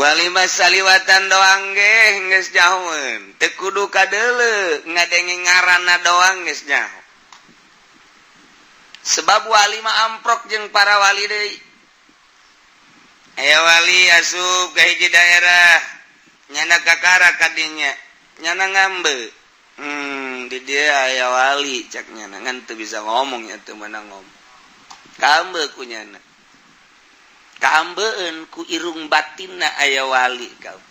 Wali mah saliwatan doang ge geus nyahoeun, teu kudu kadeuleu, ngadenge ngaranna doang geus nyaho. Sebab wali mah amprok jeung para wali deui. Aya wali asup ka hiji daerah, nyana kakara kadinya, nyana ngambe. Di dia aya wali cak nyana, ngan teu bisa ngomong ya, teu meunang ngomong. Kaambe ku nyana. Kaambeun ku irung batinna aya wali kau.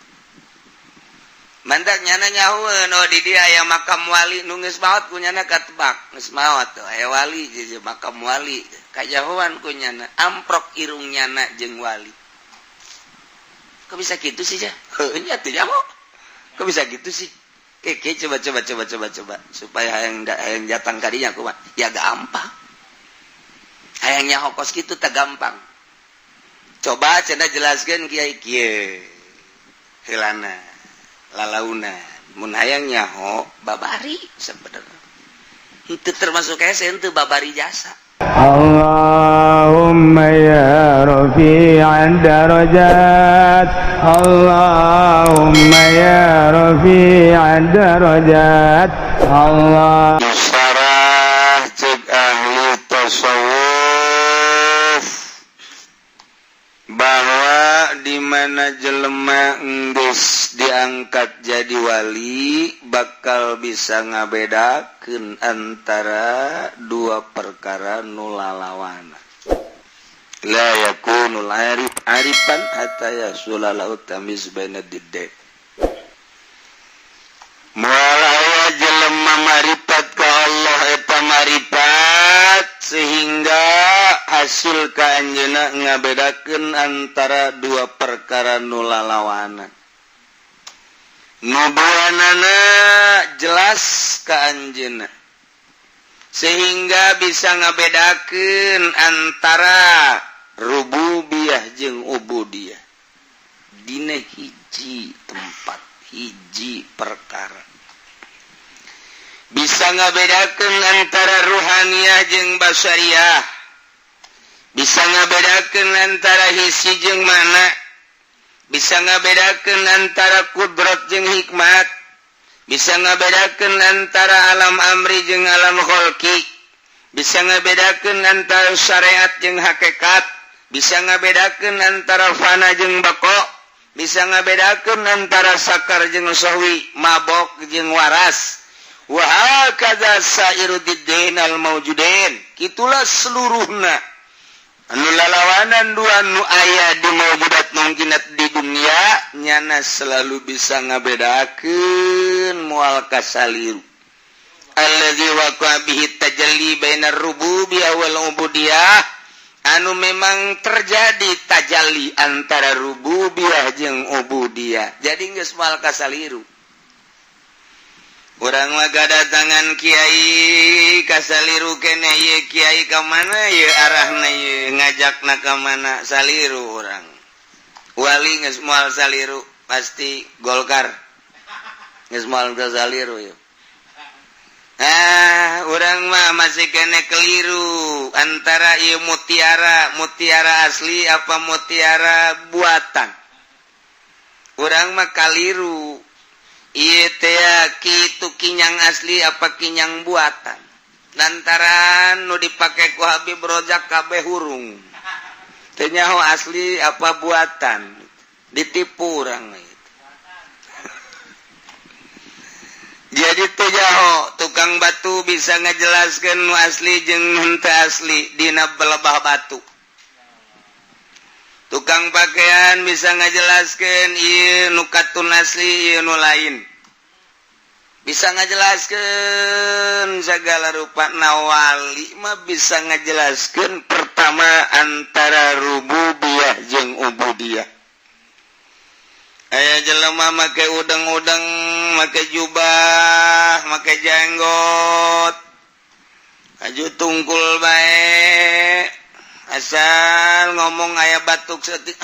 Mantak nyana nyahoeun, oh, di dia aya makam wali nu geus maot, ku nyana katebak geus maot tuh aya wali di makam wali, kajahoan ku nyana, amprok irung nyana jeung wali. Kok bisa gitu sih ya? Heuh nya teu nyaho. Kok bisa gitu sih? Oke, coba coba coba coba coba supaya hayang hayang datang kadinya kumaha? Ya gampang. Hayang nyaho kos kitu tak gampang. Coba cenah jelaskeun, kiai, kieu. Heulana lalauna mun hayang nyaho babari sebenarnya. Henteu termasuk hese, henteu babari jasa. اللهم يا رفيع الدرجات، اللهم يا رفيع الدرجات، الله Sarah cek ahli tasawuf bahwa di mana jelema enggeus diangkat jadi wali bakal bisa ngabedakeun antara dua perkara nu lalawana. La yakunul arif arifan hatta yahsula lahu tamyiz baina diddain. Moal aya jelema marifat ka Allah eta marifat sehingga hasil ka anjeunna ngabedakeun antara dua perkara nu lalawana. Nu duanana jelas ka anjeunna sehingga bisa ngabedakeun antara rububiyah jeung ubudiyah dina hiji tempat, hiji perkara, bisa ngabedakeun antara ruhaniyah jeung basyariah, bisa ngabedakeun antara hissi jeung makna, bisa ngabedakeun antara kudrat jeung hikmat, bisa ngabedakeun antara alam amri jeung alam kholqi, bisa ngabedakeun antara syariat jeung hakikat, bisa ngabedakeun antara fana jeung bako, bisa ngabedakeun antara sakar jeung sahwi, mabok jeung waras, wa hakadza sairu diddain al mawjudin. Itulah seluruhna anu lalawanan dua nu aya di mawjudat mungkinat di dunia, nyana selalu bisa ngabedakeun, moal kasaliru. Alladzi waqa bihi tajalli bainar rububiyah wal ubudiyah, anu memang terjadi tajalli antara rububiyah jeung ubudiyah, jadi geus moal kasaliru. Urang mah kadatangan kiai kasaliru kene, ieu kiai ka mana ieu arahna, ieu ngajakna ka mana, saliru urang. Wali geus moal saliru, pasti Golkar geus moal saliru ieu. Ah, urang mah masih kene keliru antara ieu mutiara, mutiara asli apa mutiara buatan. Urang mah kaliru. Ieu teh kitu kinyang asli apa kinyang buatan. Lantaran nu dipake ku Habib Rojak kabeh hurung. Teu nyaho asli apa buatan. Ditipu urang mah. Jadi teu nyaho, tukang batu bisa ngajelaskeun nu asli jeung nu henteu asli dina belebah batu. Tukang pakaian bisa ngajelaskeun ieu nu katun asli, ieu nu lain. Bisa ngajelaskeun segala rupa. Na wali mah bisa ngajelaskeun pertama antara rububiyah jeung ubudiyah. Aya jelema make udeng-udeng, make jubah, make jenggot, aju tungkul bae, asal ngomong aya batuk saeutik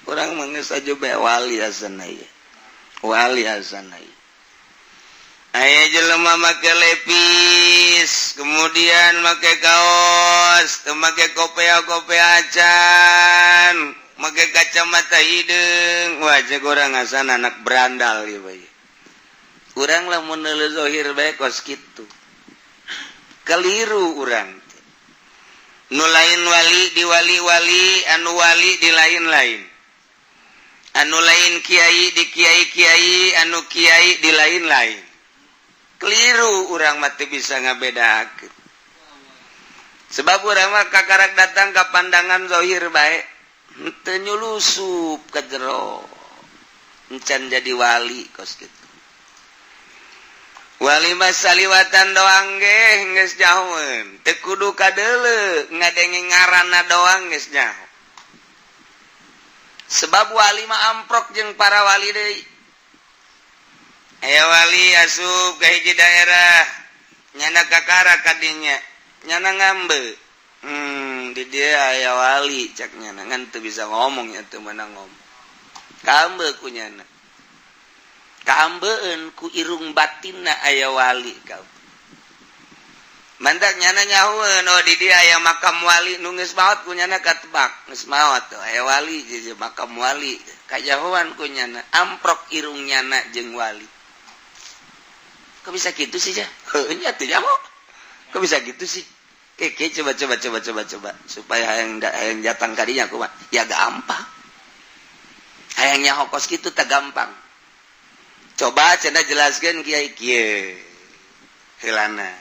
kurang manggis aja bae, wali asana ieu, wali asana ieu. Aya jelema make lepis, kemudian make kaos, teu make kopea kopea acan. Make kacamata hideung, wah, cek urang asan anak berandal ieu bae. Urang lamun neuleuh zahir bae kos kitu. Keliru urang. Nu lain wali di wali-wali, anu wali di lain-lain. Anu lain kiai di kiai-kiai, anu kiai di lain-lain. Keliru urang mah teu bisa ngabedakeun. Sebab urang mah kakarak datang ka pandangan zahir bae. Henteu nyulusup ka jero. Encan jadi wali kos kitu. Wali mah saliwatan doang ge geus nyahoeun. Teu kudu kadeuleu, ngadenge ngaranna doang geus nyaho. Sebab wali mah amprok jeung para wali deui. Aya wali asup ka hiji daerah, nyana kakara kadinya, nyana ngambe. Di dia aya wali cak nyana, ngan teu bisa ngomong ya, teu meunang ngomong. Kaambe ku nyana. Kaambeun ku irung batinna aya wali kau. Mantak nyana nyahoeun, oh, di dia aya makam wali nu geus maot ku nyana katebak, geus maot tuh aya wali jadi makam wali. Kajahoan ku nyana, amprok irung nyana jeung wali. Kok bisa gitu sih, ja? Heuh nya teu nyaho. Kok bisa gitu sih? Keke coba coba coba coba coba supaya hayang hayang datang kadinya kumaha? Ya gampang. Hayang nyaho kos kitu teh gampang. Coba cenah jelaskeun kiai kieu. Heulana,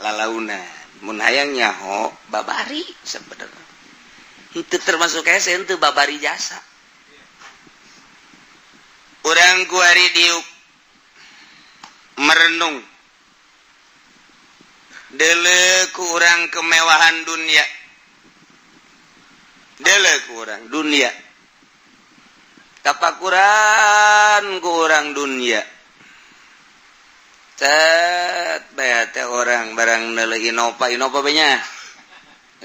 lalauna, mun hayang nyaho babari sebenarnya. Henteu termasuk hese henteu babari jasa. Urang kuari diuk merenung. Deuleu ku urang kemewahan dunia. Deuleu ku urang dunia. Tapakuran ku urang dunia. Cet bae teh orang barang neuleuh Innova, Innova nya.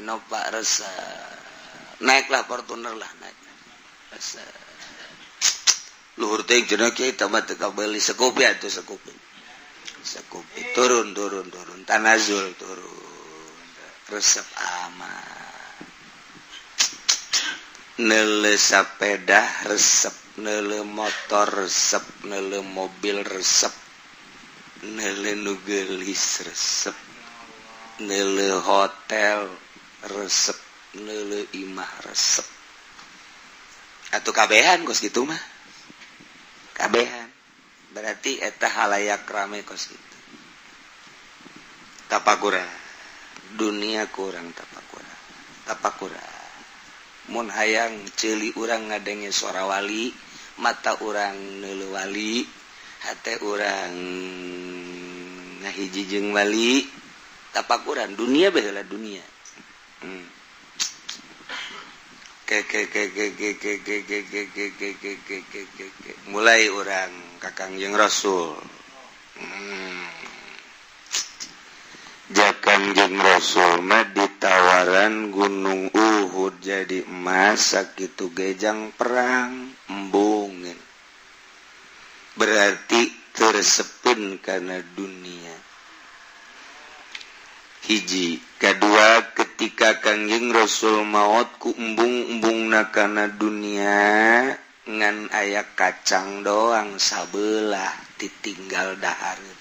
Innova resep. Naiklah Fortuner lah, naik. Resep. Luhur teh cenah kieu tah mah teu kabeuli, Scoopy atuh, Scoopy. Scoopy turun turun turun, tanazul turun. Resep amat. Neuleuh sapeda resep, neuleuh motor resep, neuleuh mobil resep, neuleuh nu geulis resep, neuleuh hotel resep, neuleuh imah resep. Atuh kabehan kos kitu mah. Kabehan. Berarti eta halayak rame kos kitu. Tapakuran. Dunia kurang tapakuran. Tapakuran. Mun hayang ceuli urang ngadenge suara wali, mata urang neuleuh wali, hate urang ngahiji jeung wali, tapakuran dunia baheula dunia. Ke ke ke ke ke ke ke ke ke ke ke ke ke ke ke ke mulai urang ka Kangjeng Rasul. Ja Kangjeng Rasul mah ditawaran Gunung Uhud jadi emas sakitu gejang perang embungin. Berarti tersepin karena dunia. Hiji, kedua ketika Kangjeng Rasul maot ku embung-embungna kana dunia ngan aya kacang doang sabelah ditinggal dahareun.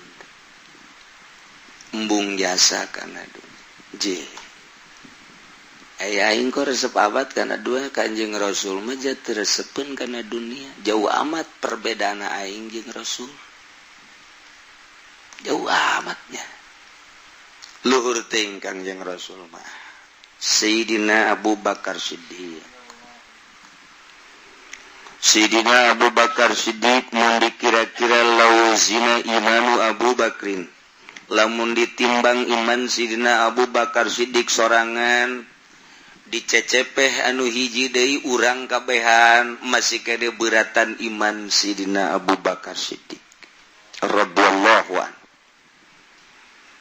Embung jasa kana dunia. J. Aya aing kok resep amat kana dua, Kanjeng Rasul mah teu resepeun kana dunia. Jauh amat perbedaan aing jeung Rasul. Jauh amatnya. Luhur teuing Kangjeng Rasul mah. Sayyidina Abu Bakar Siddiq. Sayyidina Abu Bakar Siddiq mun dikira-kira lauzina imanu Abu Bakrin. Lamun ditimbang iman Sidina Abu Bakar Siddiq sorangan dicecepeh anu hiji deui urang kabehan masih kene beratan iman Sidina Abu Bakar Siddiq radhiyallahu an.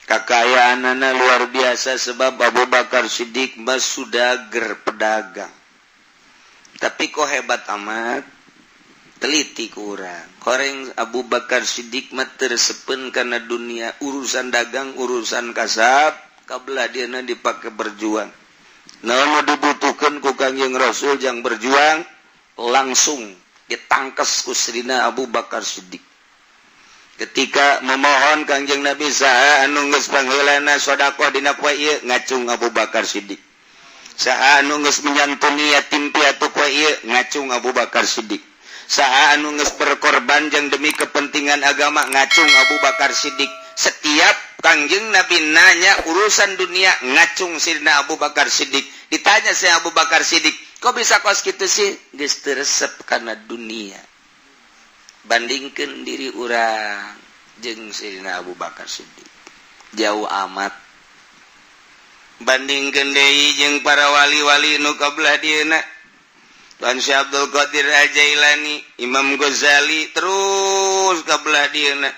Kakayaanana luar biasa sebab Abu Bakar Siddiq mah sudager pedagang. Tapi kok hebat amat teliti kurang. Koreng Abu Bakar Siddiq mah tersepen karena dunia, urusan dagang, urusan kasab, kabelah dieuna dipake berjuang. Naon nu dibutuhkeun Diperintahkan ku Kangjeng Rasul yang berjuang, langsung ditangkes ku Sayyidina Abu Bakar Siddiq. Ketika memohon Kangjeng Nabi, "Saha anu geus pangheulana sedekah dina poe ieu?" Ngacung Abu Bakar Siddiq. "Saha anu geus menyantuni yatim piatu poe ieu?" Ngacung Abu Bakar Siddiq. "Saha anu geus berkorban jang demi kepentingan agama?" Ngacung Abu Bakar Siddiq. Setiap Kangjeng Nabi nanya urusan dunia, ngacung Sidina Abu Bakar Siddiq. Ditanya si Abu Bakar Siddiq, "Kok bisa kos gitu sih?" Geus teu resep kana dunia. Bandingkan diri urang jeung Sidina Abu Bakar Siddiq, jauh amat. Bandingkan deui jeung para wali-wali nu kabelah dieuna, Tuan Syekh Abdul Qadir Al-Jailani, Imam Ghazali, terus kabelah dieuna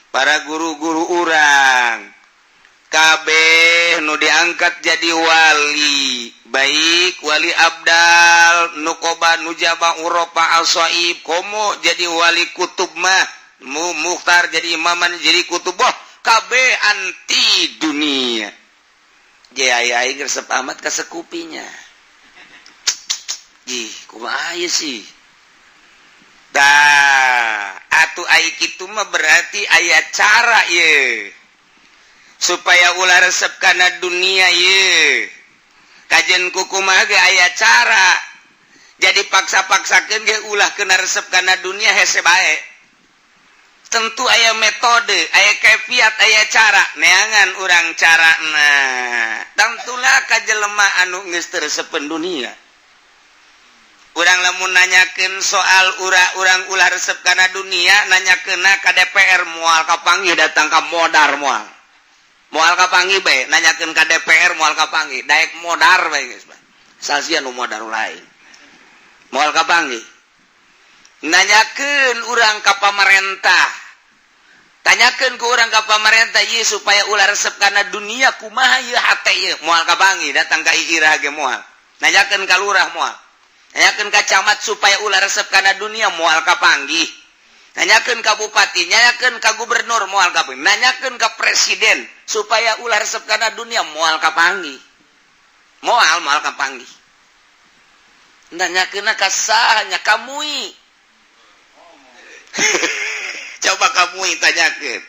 para guru-guru urang kabeh nu diangkat jadi wali, baik wali abdal, nukoba, nujaba, urafa, asoib, komo jadi wali kutub mah mu mukhtar, jadi imaman, jadi kutub, boh kabeh anti dunia. Jaya aing resep amat kasekupinya. Ih, kumaha sih? Dah, atuh ai kitu mah berarti aya cara ye supaya ulah resep kana dunia ye. Kajen kukumaha ge aya cara. Jadi paksa-paksakeun ge ulah kena resep kana dunia hese bae. Tentu aya metode, aya kefiat, aya cara. Neangan urang cara. Nah, tentulah ka jelema anu geus teu resepeun dunia. Urang lamun nanyakeun soal ura urang ulah resep kana dunia, nanyakeunna ka DPR moal kapanggih, datang ka modar moal. Moal kapanggih bae, nanyakeun ka DPR moal kapanggih, daek modar bae geus bae. Salsia nu modar lain. Moal kapanggih. Nanyakeun urang ka pamarentah. Tanyakeun ku urang ka pamarentah ieu supaya ulah resep kana dunia kumaha ieu hate ieu, moal kapanggih, datang ka irah ge moal. Nanyakeun ka lurah moal. Nanyakeun ka camat supaya ulah resep kana dunia moal kapanggih. Nanyakeun ka bupati, nanyakeun ka gubernur moal kapanggih. Nanyakeun ka presiden supaya ulah resep kana dunia moal kapanggih. Moal moal kapanggih. Nanyakeun ka saha nya, ka MUI. Coba kamu tanyakeun.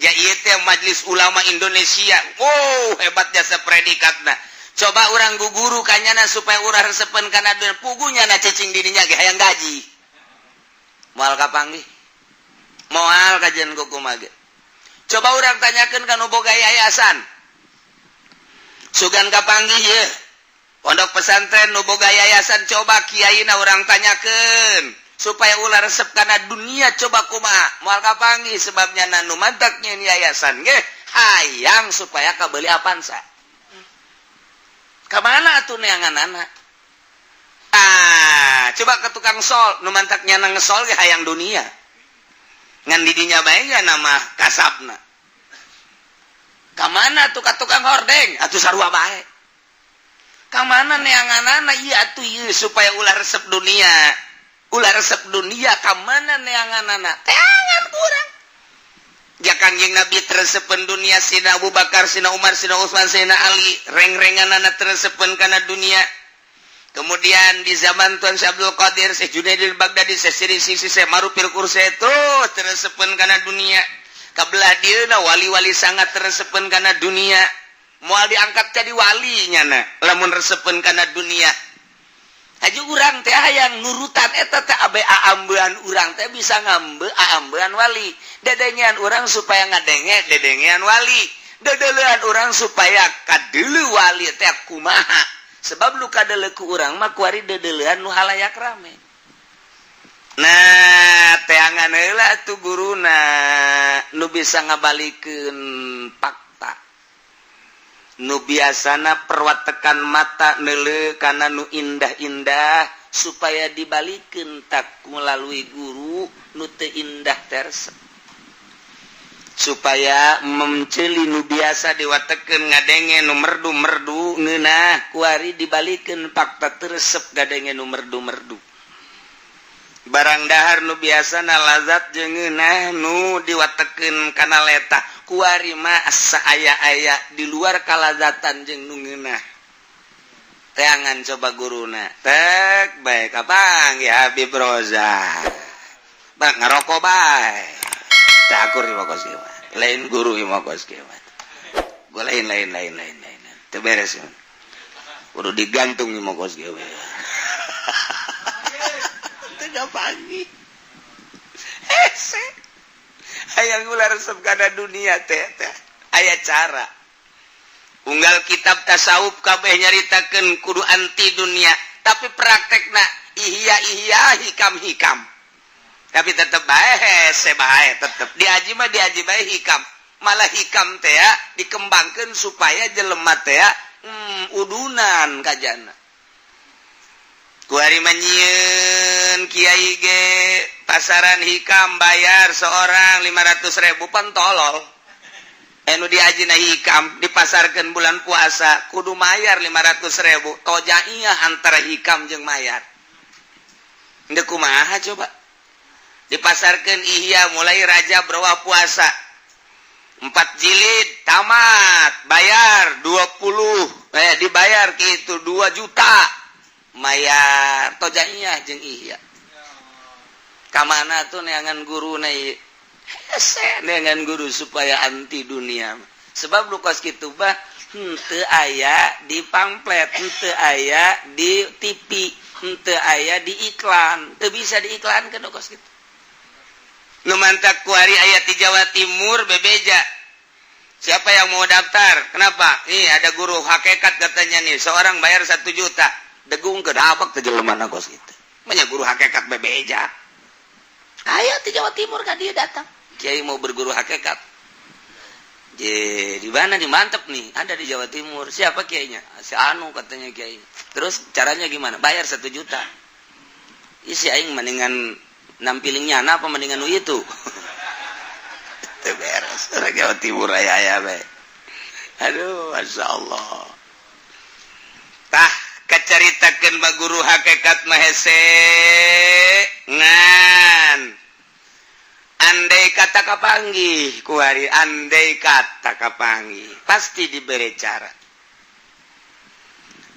Ja ieu teh Majelis Ulama Indonesia. Oh, hebat jasa predikatna. Coba urang guguru kanyana supaya ulah resepen kana dunia, pugunya na cicing dirinya ge hayang gaji. Moal kapanggih. Moal kajian kumaha ge. Coba urang tanyakeun ka nu boga yayasan. Sugan kapanggih ye. Pondok pesantren nu boga yayasan, coba kiaina urang tanyakeun supaya ulah resep kana dunia coba kumaha, moal kapanggih, sebabnya nu mantaknya yayasan ge hayang supaya kabeli Avanza. Kemana atuh neangan anak? Ah, coba ke tukang sol, nu mantak nyana ngesol ge hayang dunia. Ngan didinya bae nya nama kasabna. Kamana tuh ka tukang hordeng? Atuh sarua bae. Kamana neanganana ieu atuh ieu supaya ulah resep dunia? Ulah resep dunia kamana neanganana? Teangan kurang. Ja Kangjeng Nabi teu resepen dunia, Sina Abu Bakar, Sina Umar, Sina Utsman, Sina Ali, reng-renganana teu resepen kana dunia. Kemudian di zaman Tuan Syekh Abdul Qadir, Syekh Junaidil Baghdadi, Syekh Siri Sisi, Syekh Marufil Kursi terus teu resepen kana dunia. Kabelah dieuna wali-wali sangat teu resepen kana dunia. Moal diangkat jadi wali nyana lamun resepen kana dunia. Haji urang teh hayang nurutan eta teh abe aambean urang teh bisa ngambe aambean wali. Dedengean urang supaya ngadenge dedengean wali. Dedelean urang supaya kadeuleu wali teh kumaha. Sebab lu kadeuleu ku urang mah kuari dedelean nu halayak rame. Nah, teangan heula atuh guruna nu bisa ngabalikeun fakta. Nu biasana perwatekan mata neuleu kana nu indah-indah supaya dibalikeun tak melalui guru nu teu indah tersep. Supaya menceli nu biasa diwatekeun ngadenge nu merdu-merdu ngeunah, kuari dibalikeun fakta teu resep ngadenge nu merdu-merdu. Barang dahar nu biasa na lazat jeung ngeunah nu diwatekeun kana leta, kuari mah asa aya-aya di luar kalazatan jeung nu ngeunah. Teangan coba guruna tek baik kapan ya Habib Roza. Bang ngarokok bae. Tak akur di kos kieu. Lain guru ieu mah kos kieu. Gua lain lain lain lain lain. Teu beres. Kudu digantung ieu mah kos kieu. Teu pagi. Hese. Hayang ulah resep kana dunia teh teh. Aya cara. Unggal kitab tasawuf kabeh nyaritakeun kudu anti dunia, tapi praktekna ihya ihya, hikam hikam. Tapi tetep bae hese bae, tetep diaji mah diaji bae hikam. Malah hikam teh ya dikembangkeun supaya jelema teh ya, udunan kajana. Kuari mah nyieun kiai ge pasaran hikam, bayar seorang 500 ribu, pan tolol. Anu diajina hikam dipasarkan bulan puasa kudu mayar 500 ribu, tojaiyah antara hikam jeung mayar. Ndek kumaha coba? Dipasarkan ihya mulai Rajab berwa puasa 4 jilid tamat, bayar 20, eh, dibayar gitu 2 juta, mayar tojaiyah jeung ihya. Kamana tuh neangan guru na? Hese neangan guru supaya anti dunia, sebab lu kos kitu bah henteu aya di pamflet, henteu aya di TV, henteu aya di iklan, teu bisa diiklankeun kos kitu. Nu mantak kuari aya di Jawa Timur bebeja, "Siapa yang mau daftar?" "Kenapa?" "Nih ada guru hakikat katanya nih, seorang bayar 1 juta." Degung ke dapat ke jelema kos kitu. Banyak guru hakikat bebeja. Ayo di Jawa Timur kan dia datang. "Kiai mau berguru hakikat." "Je, di mana nih? Mantep nih, ada di Jawa Timur." "Siapa kiainya?" "Si Anu katanya kiai." "Terus caranya gimana?" "Bayar 1 juta." Isi aing mendingan nampilingnya apa mendingan nu itu. Itu beres. Orang Jawa Timur aya aya be. Aduh, masya Allah. Tah, kacaritakeun ba guru hakikat mah hese ngan andai kata kapanggih kuari, andai kata kapanggih pasti diberi cara.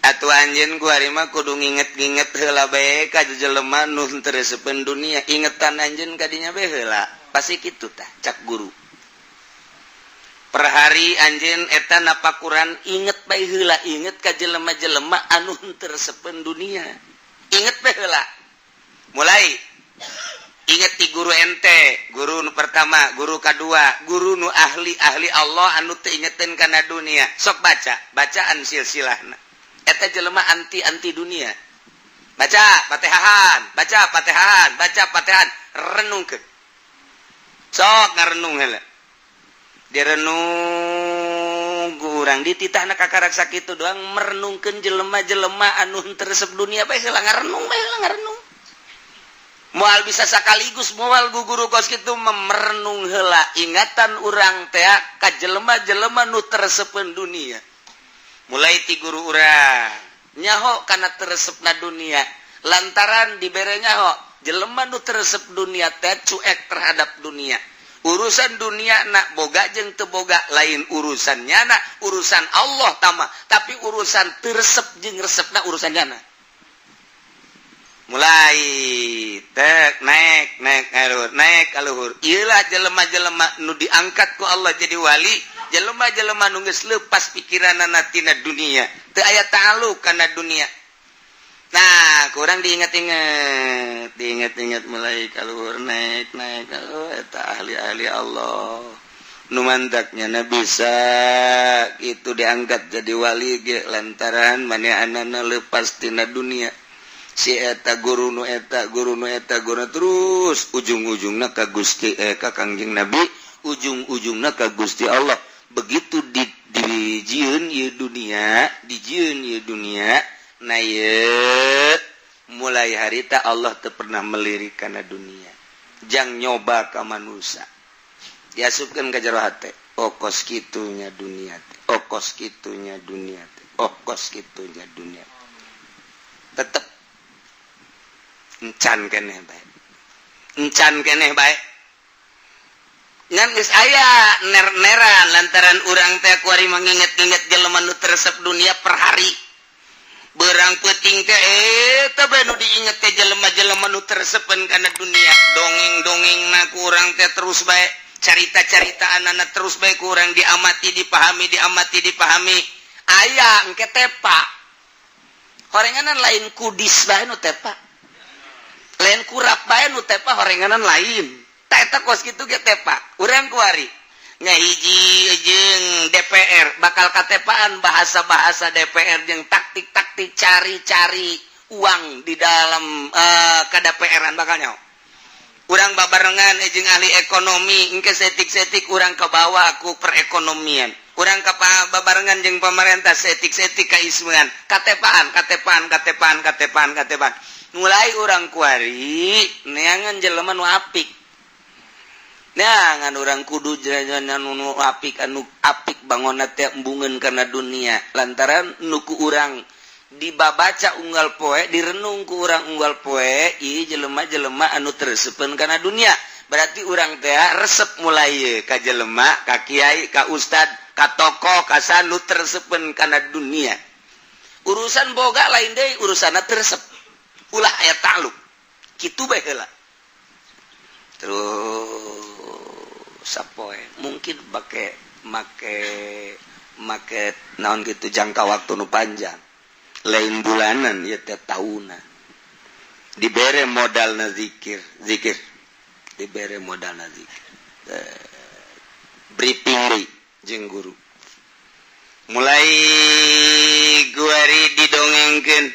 Atuh anjeun kuari mah kudu nginget-nginget heula bae ka jelema nu teu resepeun dunia, ingetan anjeun kadinya bae heula, pasti kitu. Tah, cak guru per hari anjeun eta napakuran inget bae heula, inget ka jelema-jelema anu teu resepeun dunia, inget bae heula. Mulai inget di guru ente, guru nu pertama, guru kedua, guru nu ahli ahli Allah anu teu ingetin kana dunia. Sok baca bacaan silsilahna eta jelema anti anti dunia. Baca Fatihahan, baca Fatihahan, baca Fatihahan, renungkeun. Sok ngarenung heula, direnung kurang dititahna kakarak sakitu doang, merenungkeun jelema-jelema anu henteu resep dunia bae heula, ngarenung bae heula, ngarenung. Moal bisa sekaligus, moal guguru kos kitu. Merenung heula, ingatan urang teh ka jelema-jelema nu teu resepeun dunia. Mulai ti guru urang nyaho kana teu resepna dunia, lantaran dibere nyaho jelema nu teu resep dunia teh cuek terhadap dunia. Urusan dunia nak boga jeung teu boga lain urusannya, nak urusan Allah tama, tapi urusan teu resep jeung resepna urusan nyana. Mulai tek naik naik kaluhur, naik kaluhur. Iyalah jelema-jelema nu diangkat ku Allah jadi wali, jelema-jelema nu geus lepas pikiranana tina dunia, teu aya ta'alluq kana dunia. Nah, kurang diingat-ingat, diingat-ingat, mulai kaluhur, naik naik. Oh, eta ahli-ahli Allah nu mantaknya na bisa itu diangkat jadi wali ge lantaran manehna lepas tina dunia. Si eta guru nu eta, guru nu eta, guru terus ujung-ujungna ka Gusti, eh, ka Kangjeng Nabi, ujung-ujungna ka Gusti Allah. Begitu di dijieun ieu dunia, dijieun ieu dunia, nah ye mulai harita Allah teu pernah melirik kana dunia jang nyoba ka manusia, diasupkeun ka jero hate, "Oh, kos kitunya dunia teh, oh, kos kitunya dunia teh, oh, kos kitunya dunia." Tetep encan keneh bae, encan keneh bae, ngan geus aya ner-neran lantaran urang teh kuari menginget-inget jelema nu teu resep dunia per hari. Berang peuting teh eta bae nu diinget teh jelema-jelema nu teu resepeun kana dunia. Dongeng-dongeng na kurang teh terus bae, carita-carita anak terus bae kurang diamati, dipahami, diamati, dipahami. Aya engke tepa horenganan, lain kudis bae nu tepa, lain kurap bae nu tepa, horenganan lain. Tah, eta kos kitu ge tepa. Urang kuari nya hiji jeung DPR bakal katepaan bahasa-bahasa DPR jeung taktik-taktik cari-cari uang di dalam KDPR-an. Bakal nyaho urang babarengan jeung ahli ekonomi. Engke saeutik-saeutik urang ke bawah ku perekonomian, urang ke babarengan jeung pemerintah, saeutik-saeutik kaismean, katepaan, katepaan, katepaan, katepaan, katepaan. Mulai urang kuari neangan jelema nu apik, neangan urang kudu nu apik, anu apik bangun teh embungeun kana dunia, lantaran nuku urang dibabaca unggal poe, direnung ku urang unggal poe, ieu jelema-jelema anu teu resepeun kana dunia. Berarti urang teh resep mulai ka jelema, ka kiai, ka ustad, ka tokoh, ka sanu teu resepeun kana dunia. Urusan boga lain deui, urusanna teu resep, ulah aya takluk kitu bae heula. Terus sapoe mungkin make make make naon gitu, jangka waktu nu panjang, lain bulanan ya teh, tahunan. Dibere modal na zikir, zikir dibere modal na zikir, briefing deui jeung guru. Mulai guari didongengkeun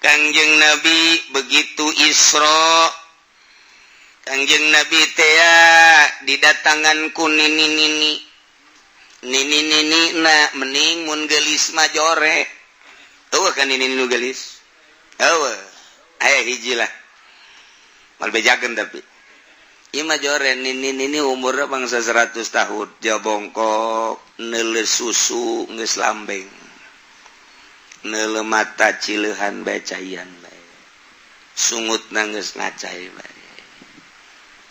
Kangjeng Nabi. Begitu Isra, Kangjeng Nabi tea didatangan ku nini nini nini nini na mening mun gelis mah jore. Eueuh kan nini nu gelis? Eueuh. Aya hiji lah, mal bejakeun, tapi ieu mah jore. Nini nini umurna bangsa 100 tahun, jabongkok, neule susu geus lambeng, neule mata cileuhan bae, caian bae, sungut geus ngacai bae,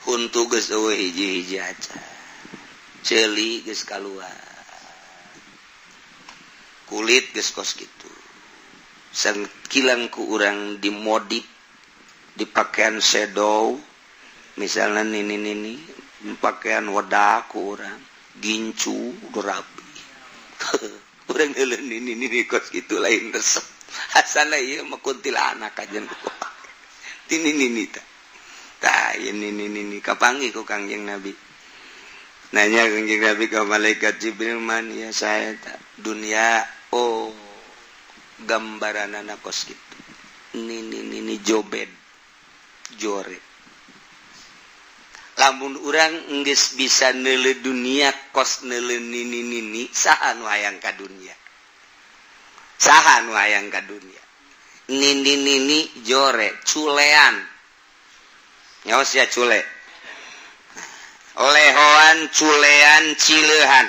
huntu geus eueuh hiji-hiji aca, ceuli geus kaluar, kulit geus kos kitu. Sangkilang ku urang dimodif di pakaian sedow misalnya. Nini nini pakaian wadah ku urang gincu rapi, urang neuleun nini nini kos kitu lain resep. Asana ieu mah kuntilanak aja tini nini tah. Tah, ini nini kapanggih ku Kangjeng Nabi. Nanya Kangjeng Nabi ke malaikat Jibril, "Man ya saya tak dunia?" "Oh, gambaran anak kos gitu, nini nini jobed jore." Lamun urang geus bisa neule dunia kos neule nini nini, saha nu hayang ka dunia? Saha nu hayang ka dunia? Nini nini jore, culean nyawa sia, cule lehoan, culean, cileuhan.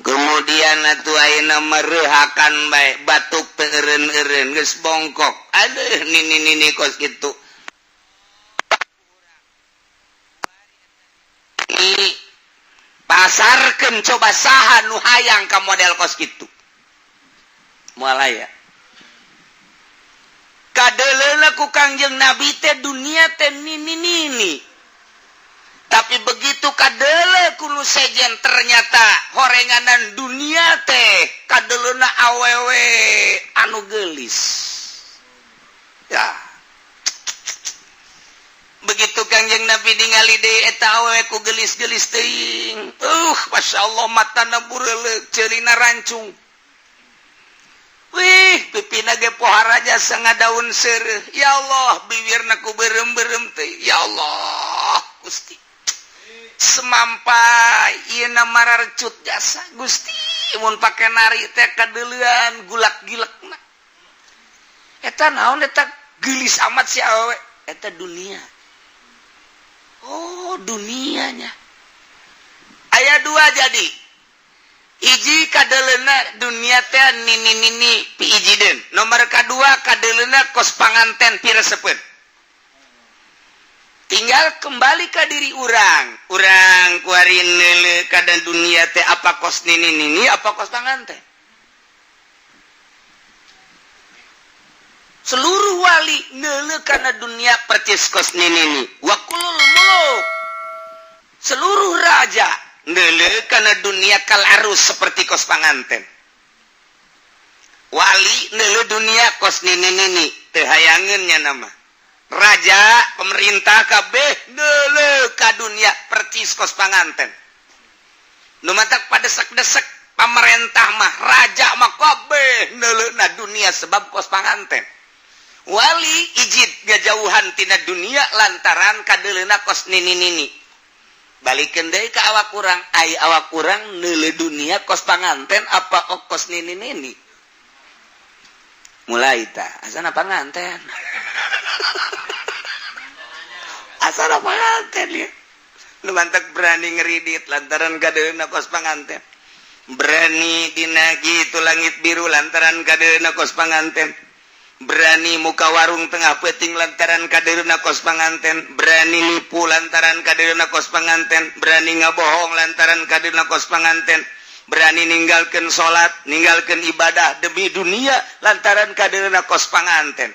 Kemudian atuh ayeuna merehakan bae, batuk teu eureun-eureun, geus bongkok. Aduh, nini nini kos kitu. Ini pasarkeun, coba saha nu hayang ka model kos kitu? Moal aya. Kadeleuna ku Kangjeng Nabi teh dunia teh nini nini, tapi begitu kadele ku nu sejen, ternyata horenganan dunia teh kadeleuna awewe anu gelis ya. Begitu Kangjeng Nabi ningali deui eta awewe ku gelis-gelis teuing, Masya Allah, matana bureuleuk, ceulina rancung. Wih, pipina ge pohara jasa daun seureuh. Ya Allah, bibirna ku beureum-beureum teh. Ya Allah Gusti, semampai ieu na mararecut jasa Gusti. Mun pake nari teh kadeulean gulak-gilekna. Eta naon eta, geulis amat si awewe? Eta dunia. Oh, dunianya aya dua. Jadi hiji kadeleuna dunia teh nini nini piijiden, nomor kedua kadeleuna kos panganten piresepeun. Tinggal kembali ke diri urang. Urang kuari neule kada dunia teh apa kos nini nini, apa kos panganten. Seluruh wali neuleu kana dunia percis kos nini. Wa kulul muluk, seluruh raja neuleu kana dunia kal arus, seperti kos panganten. Wali neuleu dunia kos nini nini, teu hayangeun nya nama. Raja, pemerintah, kabeh neuleu ka dunia percis kos panganten. Nu matak padesek-desek pamarentah mah, raja mah, kabeh neuleuna dunia sebab kos panganten. Wali ijid ngajauhan tina dunia lantaran kadeuleuna kos nini-nini. Balikeun deui ka awak urang, ai awak urang neuleu dunia kos panganten apa kos nini-nini? Mulai tah asana panganten, asana panganten ya. Lu mantak berani ngeridit lantaran kadeuleuna kos panganten, berani dinagi itu langit biru lantaran kadeuleuna kos panganten, berani muka warung tengah peting lantaran kadeuna kos panganten, berani nipu lantaran kadeuna kos panganten, berani ngabohong lantaran kadeuna kos panganten, berani ninggalkan salat, ninggalkan ibadah demi dunia lantaran kadeuna kos panganten.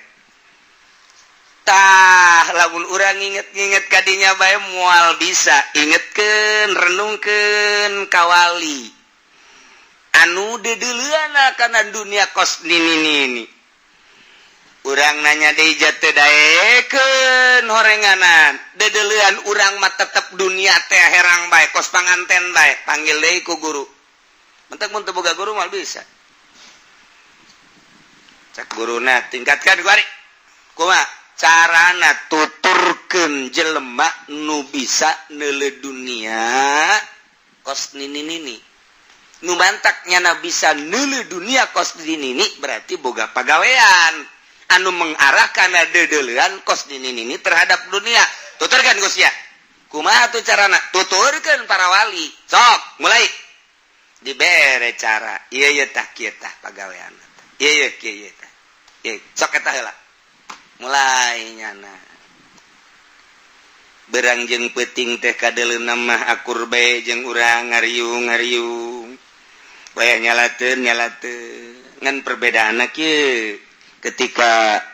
Tah, lamun urang inget-inget kadinya bae moal bisa. Ingetkeun, renungkeun kawali anu deudeuleuna kana dunia kos nini nini. Urang nanya deui, teu daekeun horenganan deudeuleun urang mah tetep dunia teh herang bae, kos panganten bae. Panggil deui ku guru. Mentak mun teu boga guru moal bisa. Cek guruna, tingkatkan kuari. Kumaha carana? Tuturkeun jelema nu bisa neuleu dunia kos nini nini. Nu mantak nyana bisa neuleu dunia kos nini nini berarti boga pagawean anu mengarah kana deudeuleun kos nini nini terhadap dunia. Tuturkan, Gus, ya. Kumaha tuh carana? Tuturkeun para wali. Sok mulai dibere cara. Iya iya, tah kieu tah pagawean. Iya iya, kieu ieu tah. Ieu sok eta heula. Mulai nyana berang jeung peuting teh kadeuleuna mah akur bae jeung urang, ngariung ngariung, waya nyalateun nyalateun. Ngan perbedaanna kieu, ketika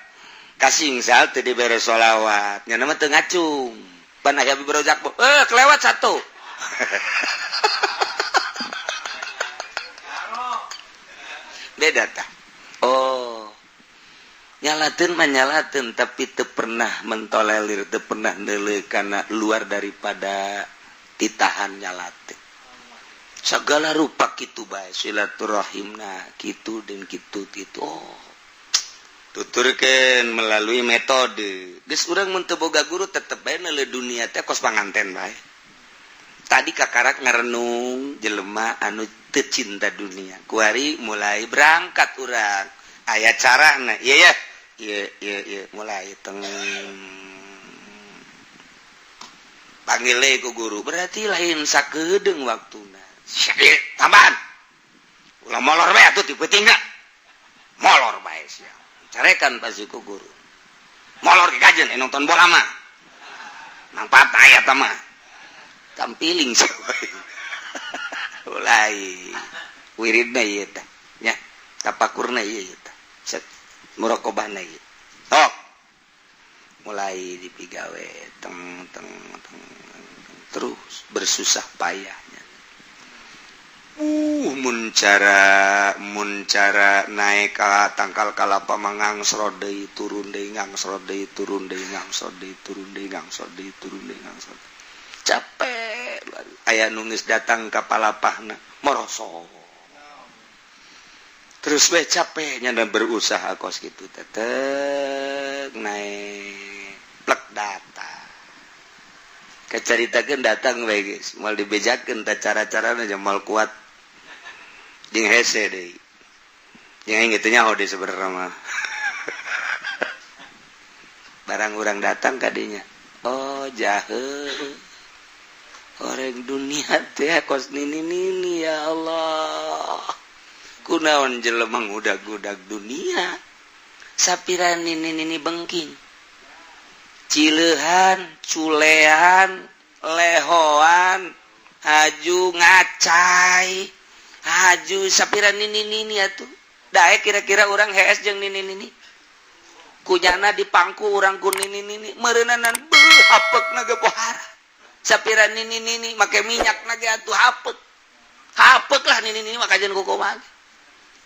kasingsal teu dibere sholawat, nyana mah teu ngacung. Pan aya berojak, eh, kelewat satu. Beda tah. Oh, nyalateun mah nyalateun, tapi teu pernah mentolerir, teu pernah neuleu kana luar daripada titahan nyalateun. Segala rupa kitu bae, silaturahimna kitu dan kitu kitu. Oh, tuturkeun melalui metode. Geus, urang mun teu boga guru tetep bae neuleu dunia teh kos panganten bae. Tadi kakarak ngarenung jelema anu teu cinta dunia. Kuari mulai berangkat urang, aya carana. Iya ya, iya iya iya, mulai teng panggil deui ku guru. Berarti lain sakedeung waktuna. Tambahan ulah molor bae atuh, ti peutingna molor bae sia. Carekan pasti ku guru. Molor ke kajen eh, nonton bola mah manfaat aya tah mah tampiling. Mulai wiridna ieu tah nya, tapakurna ieu tah, set muraqabahna ieu. Tok, mulai dipigawe teng teng teng, terus bersusah payahnya. Mun cara naik ka tangkal kalapa mangangsrot deui turun deui, ngangsrot deui turun deui, ngangsrot deui turun deui, ngangsrot deui turun deui, ngangsrot, capek. Aya nu geus datang ka palapahna morosok terus we capeknya dan berusaha kos gitu, tetep naik plek, datang keceritakan, datang we geus moal dibejakeun tah cara-carana, moal kuat jeung hese deui jeung aing teu nyaho deui sebenarnya mah. Barang urang datang kadinya, oh, jahe orang dunia teh kos nini nini. Ya Allah, kunaon jelema ngudag-gudag dunia sapira nini nini, bengking, cileuhan, culean, lehoan, haju ngacai, haju sapira nini nini atuh. Daek kira-kira orang hees jeung nini nini? Kunyana dipangku urang ku nini nini meureunanan, beuh, hapek na ge pohara. Sapira nini nini make minyak na ge atuh hapek. Hapek lah nini nini maka kajen kukumaha.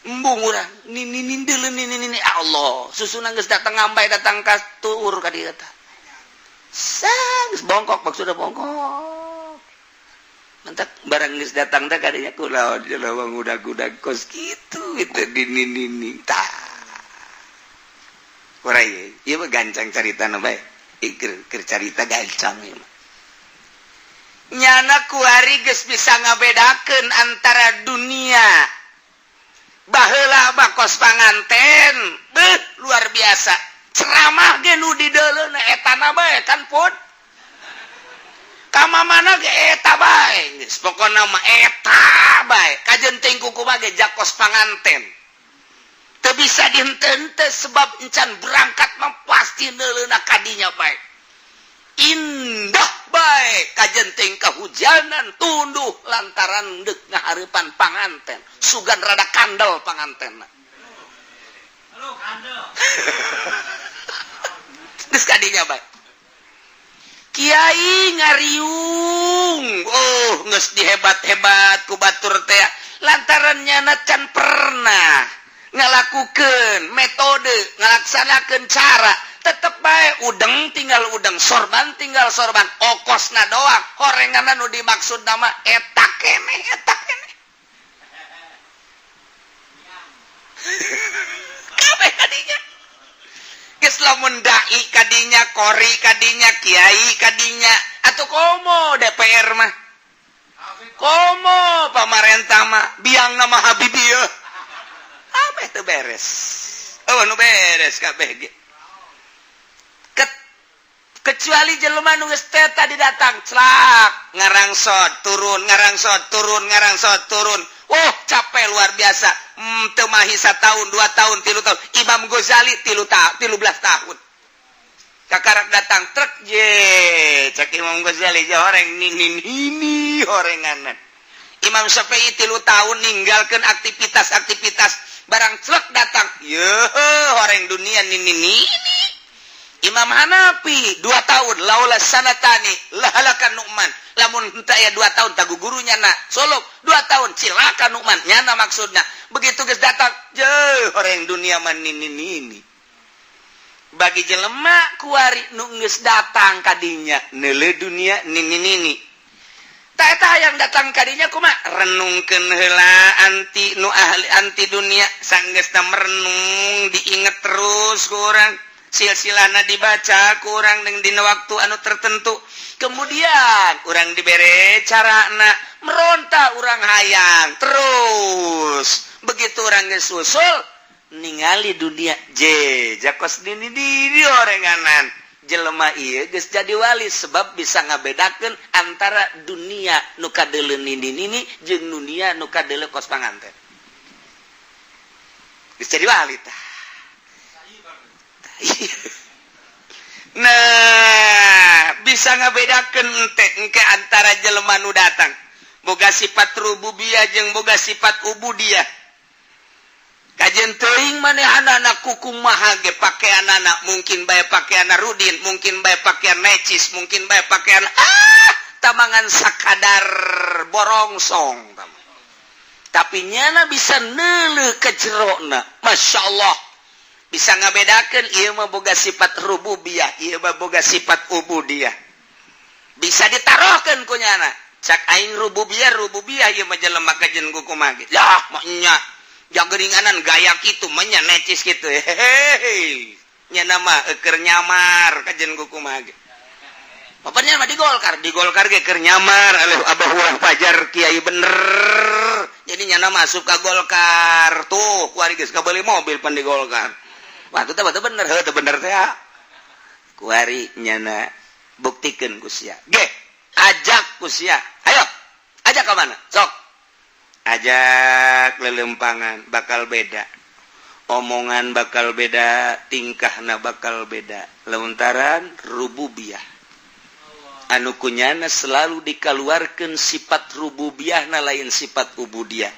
Embung urang nini nini deuleu nini nini, Allah, susuna geus datang ngambay, datang ka tuur ka dieu tah. Sang geus bongkok, maksudna bongkok. Mentak barang geus datang teh kadinya kulaon jelema ngudag-udag kos kitu itu di nini nini tah. Kurai, ieu mah gancang caritana bae. Keur keur carita gancang ieu mah. Nyana kuari geus bisa ngabedakeun antara dunia. Baheula mah kos panganten, beuh, luar biasa. Ceramah ge nu dideuleuna etana bae kan pun. Ka mana ge eta bae, geus pokona mah eta bae. Kajen teuing kumaha ge jakos panganten. Teu bisa dihenteu sebab encan berangkat mah pasti neuleuna kadinya bae. Indah bae, kajen teuing kahujanan tunduh lantaran deuk ngahareupan panganten. Sugan rada kandel pangantenna. Halo, kandel. Geus kadinya bae. Kiai ngariung, oh, geus dihebat-hebat ku batur teh lantaran nyana can pernah ngalakukeun metode, ngalaksanakeun cara, tetep bae udeng tinggal udeng, sorban tinggal sorban, okosna doang horenganna. Nu dimaksud nama eta keneh, eta keneh kabeh kadinya. Geus lamun dai kadinya, kori kadinya, kiai kadinya, atau komo DPR mah, komo pamarentah mah, biang nama Habibie ya kabeh teu beres. Oh, nu beres kabeh ge kecuali jelema nu geus teh tadi datang celak ngarangsot turun, ngarangsot turun, ngarangsot turun. Oh, capek luar biasa. Teu mahi tahun, 2 tahun, 3 tahun. Imam Ghazali 13 tahun kakarak datang truk je. Cek Imam Ghazali, horeng ini ini horenganan. Imam Syafi'i 3 tahun ninggalkan aktivitas-aktivitas, barang celek datang ye horeng dunia nini nini. Imam Hanafi 2 tahun, laula sanatani lahalakan Nu'man, lamun henteu aya 2 tahun tagu gurunya na solok 2 tahun cilaka Nu'man nyana. Maksudna begitu geus datang je horeng dunia man nini nini. Bagi jelema kuari nu geus datang kadinya neule dunia nini nini, tak eta yang datang kadinya kuma renungkeun heula anti nu ahli anti dunia. Sanggeusna merenung, diinget terus ku urang, silsilahna dibaca ku urang dengan dina waktu anu tertentu, kemudian urang dibere carana meronta, urang hayang terus. Begitu urang geus susul ningali dunia je jakos dini diri orenganan jelema ieu geus jadi wali sebab bisa ngabedakeun antara dunia nu kadeuleu nini nini jeung dunia nu kadeuleu kos panganten. Geus jadi wali tah. Nah, bisa ngabedakeun ente engke antara jelema nu datang boga sifat rububiyah jeung boga sifat ubudiyah. Kajen teuing manehanana kukumaha ge pakaianana, mungkin bae pakaian rudin, mungkin bae pakaian necis, mungkin bae pakaian tamangan sakadar borongsong, tapi nyana bisa neuleuh ke jerona. Masya Allah, bisa ngabedakeun ieu mah boga sifat rububiyah, ieu mah boga sifat ubudiyah. Bisa ditaruhkeun ku nyana, cak aing rububiyah rububiyah ieu mah jelema kajen kukumaha ge ya mah nya jageringanan gaya gitu menya necis gitu. Hehehe, nya nama keur nyamar kajen kukumaha ge. Bapaknya mah di Golkar, di Golkar ge keur nyamar alih abah urang Fajar kiai bener. Jadi nyana masuk ke Golkar tuh kuari geus kabeli mobil pan di Golkar. Wah, itu teh bener, heuh, teu bener teh. Kuari nyana buktikeun ku sia. Ge, ajak ku sia. Ayo, ajak ke mana? Sok. Ajak lelempangan bakal beda. Omongan bakal beda, tingkahna bakal beda. Lantaran rububiyah. Anu kunyana selalu dikaluarkeun sifat rububiyahna, lain sifat ubudiyah.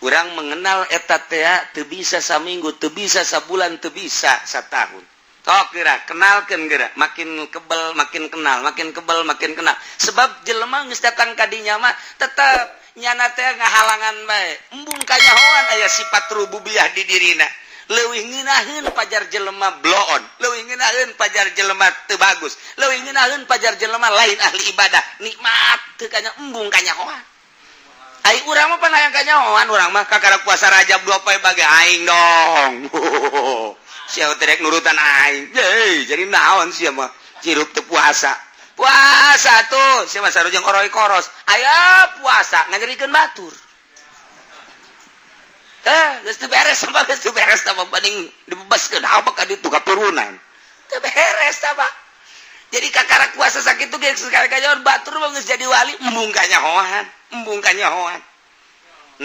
Urang mengenal eta teh teu bisa saminggu, teu bisa sabulan, teu bisa satahun. Tok geura kenalkeun geura, makin kebel makin kenal, makin kebel makin kenal. Sebab jelema geus datang ka dinya mah tetep nyana teh ngahalangan bae. Embung kanyahoan aya sifat rububiyah di dirina. Leuwih ngeunaheun pajar jelema bloon, leuwih ngeunaheun pajar jelema teu bagus, leuwih ngeunaheun pajar jelema lain ahli ibadah, nikmat teu kanya embung kanyahoan. Ai urang mah pan hayang kanyahoan, urang mah kakara puasa Rajab dua poe bage aing dong. Sia teh rek nurutan aing. Ye, jadi naon sia mah cirup teu puasa. Puasa tuh, sia mah sarujeng oroy koros. Aya puasa nganyerikeun batur. Eh, geus teu beres sama geus teu beres tah banding dibebaskeun apa ka ditu katurunan. Teu beres tah, Pak. Jadi kakara puasa sakitu ge sekali kanyahoan batur mah geus jadi wali embung kanyahoan, embung kanyahoan.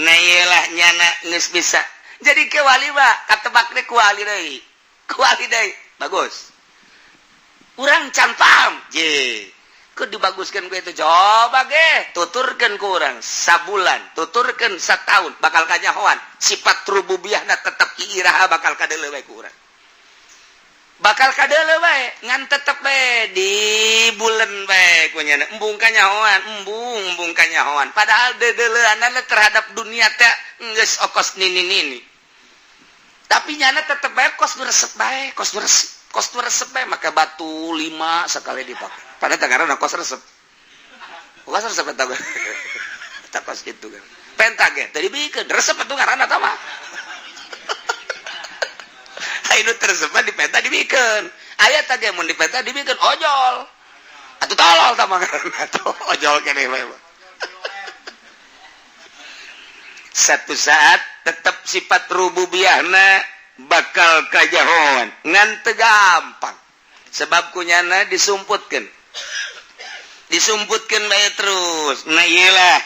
Nah iyalah nyana geus bisa. Jadi ke wali mah katebak deh ku wali deui. Ku wali deui. Bagus. Urang can paham. Je. Ku dibaguskan ku itu coba ge tuturkeun ku urang sabulan, tuturkeun satahun bakal kanyahoan sifat rububiyahna tetep iraha bakal kadeuleu bae ku urang. Bakal kadeuleu bae ngan tetep bae di bulan bae ku nyana embung kanyahoan, embung embung kanyahoan. Padahal deudeuleunana terhadap dunia teh geus okos nini-nini. Tapi nyana tetep bae kos nu resep bae, kos nu resep, kos nu resep bae maka batu lima sekali dipakai. Padahal teh ngaranna kos resep. Kos resep eta mah. Eta kos kitu kan. Penta ge teu dibikeun, resep atuh ngaranna tah mah. Ai nu teu resep mah dipenta dibikeun. Aya tah ge mun dipenta dibikeun ojol. Atuh tolol tah mah ngaranna tuh ojol keneh bae mah. Satu saat tetap sifat rububiyahna bakal kajahoan ngan teu gampang sebab kunyana disumputkeun disumputkeun bae terus. Nah iyalah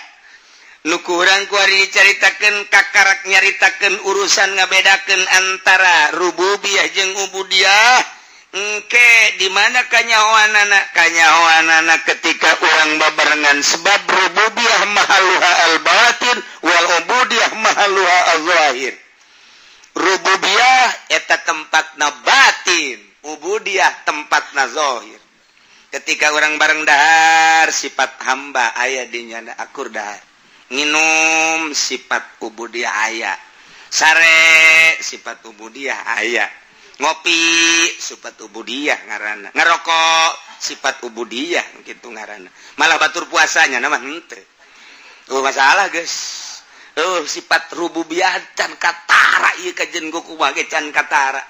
nu kurang kuari dicaritakeun kakarak nyaritakeun urusan ngabedakeun antara rububiyah jeung ubudiyah. Engke di mana kanyahoanana? Kanyahoanana ketika urang babarengan, sebab rububiyah mahaluha al-batin wal ubudiyah mahaluha al-zahir. Rububiyah eta tempatna batin, ubudiyah tempatna zahir. Ketika orang bareng dahar sifat hamba aya di nyana akur dahar, nginum sifat ubudiyah aya, sare sifat ubudiyah aya, ngopi sifat ubudiyah ngaranna, ngerokok sifat ubudiyah gitu ngaranna. Malah batur puasanya nama henteu. Oh masalah guys. Oh sifat rububiyah can katara ieu kajen kumaha ge can katara.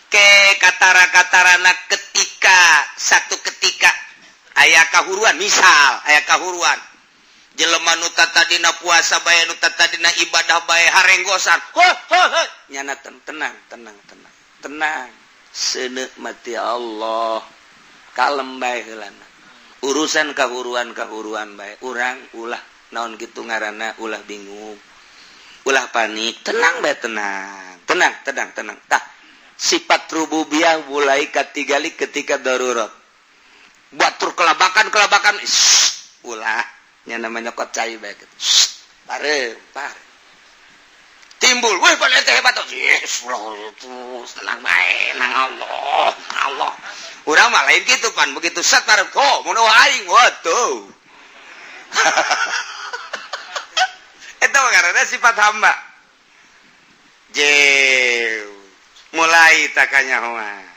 Ke katara-katarana ketika satu ketika aya kahuruan, misal aya kahuruan jelema nu tadina puasa bae, nu tadina ibadah bae harenggosan, ho ho ho, nyana tenang tenang tenang tenang, seuneu mati Allah, kalem bae heulana. Urusan kahuruan kahuruan bae urang ulah naon gitu ngaranna, ulah bingung, ulah panik, tenang bae, tenang tenang tenang tenang. Tah sifat rububiyah mulai katigali ketika darurat batur kelabakan kelabakan, shh, ulah nya namanya nyokot cai bae gitu. Shh, pare pare timbul weh pada teh hebat, yes terus tenang bae nang Allah Allah. Urang mah lain gitu pan, begitu set pare oh mun aing waduh. Eta mah karena sifat hamba. Jew mulai takanyahoan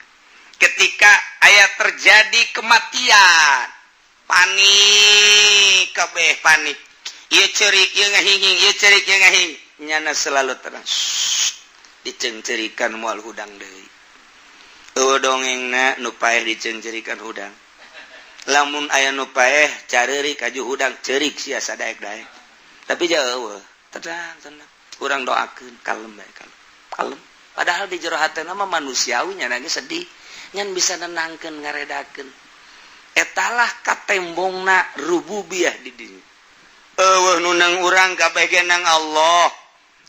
ketika aya terjadi kematian, panik kabeh, panik ieu ceurik ieu ngahinging, ieu ceurik ieu ngahing, nyana selalu tenang. Diceungceurikan moal hudang deui. Eueuh dongengna nu paeh diceungceurikan hudang. Lamun aya nu paeh careurik kaju hudang ceurik sia sadaek-daek, tapi jauh tenang tenang, urang doakeun kalem bae, kalem kalem. Padahal di jero hatena mah manusiawi, nya ge sedih, ngan bisa nenangkeun ngaredakeun. Etalah katembongna rububiyah di dinya. Eueuh nu nang urang kabeh ge nang Allah,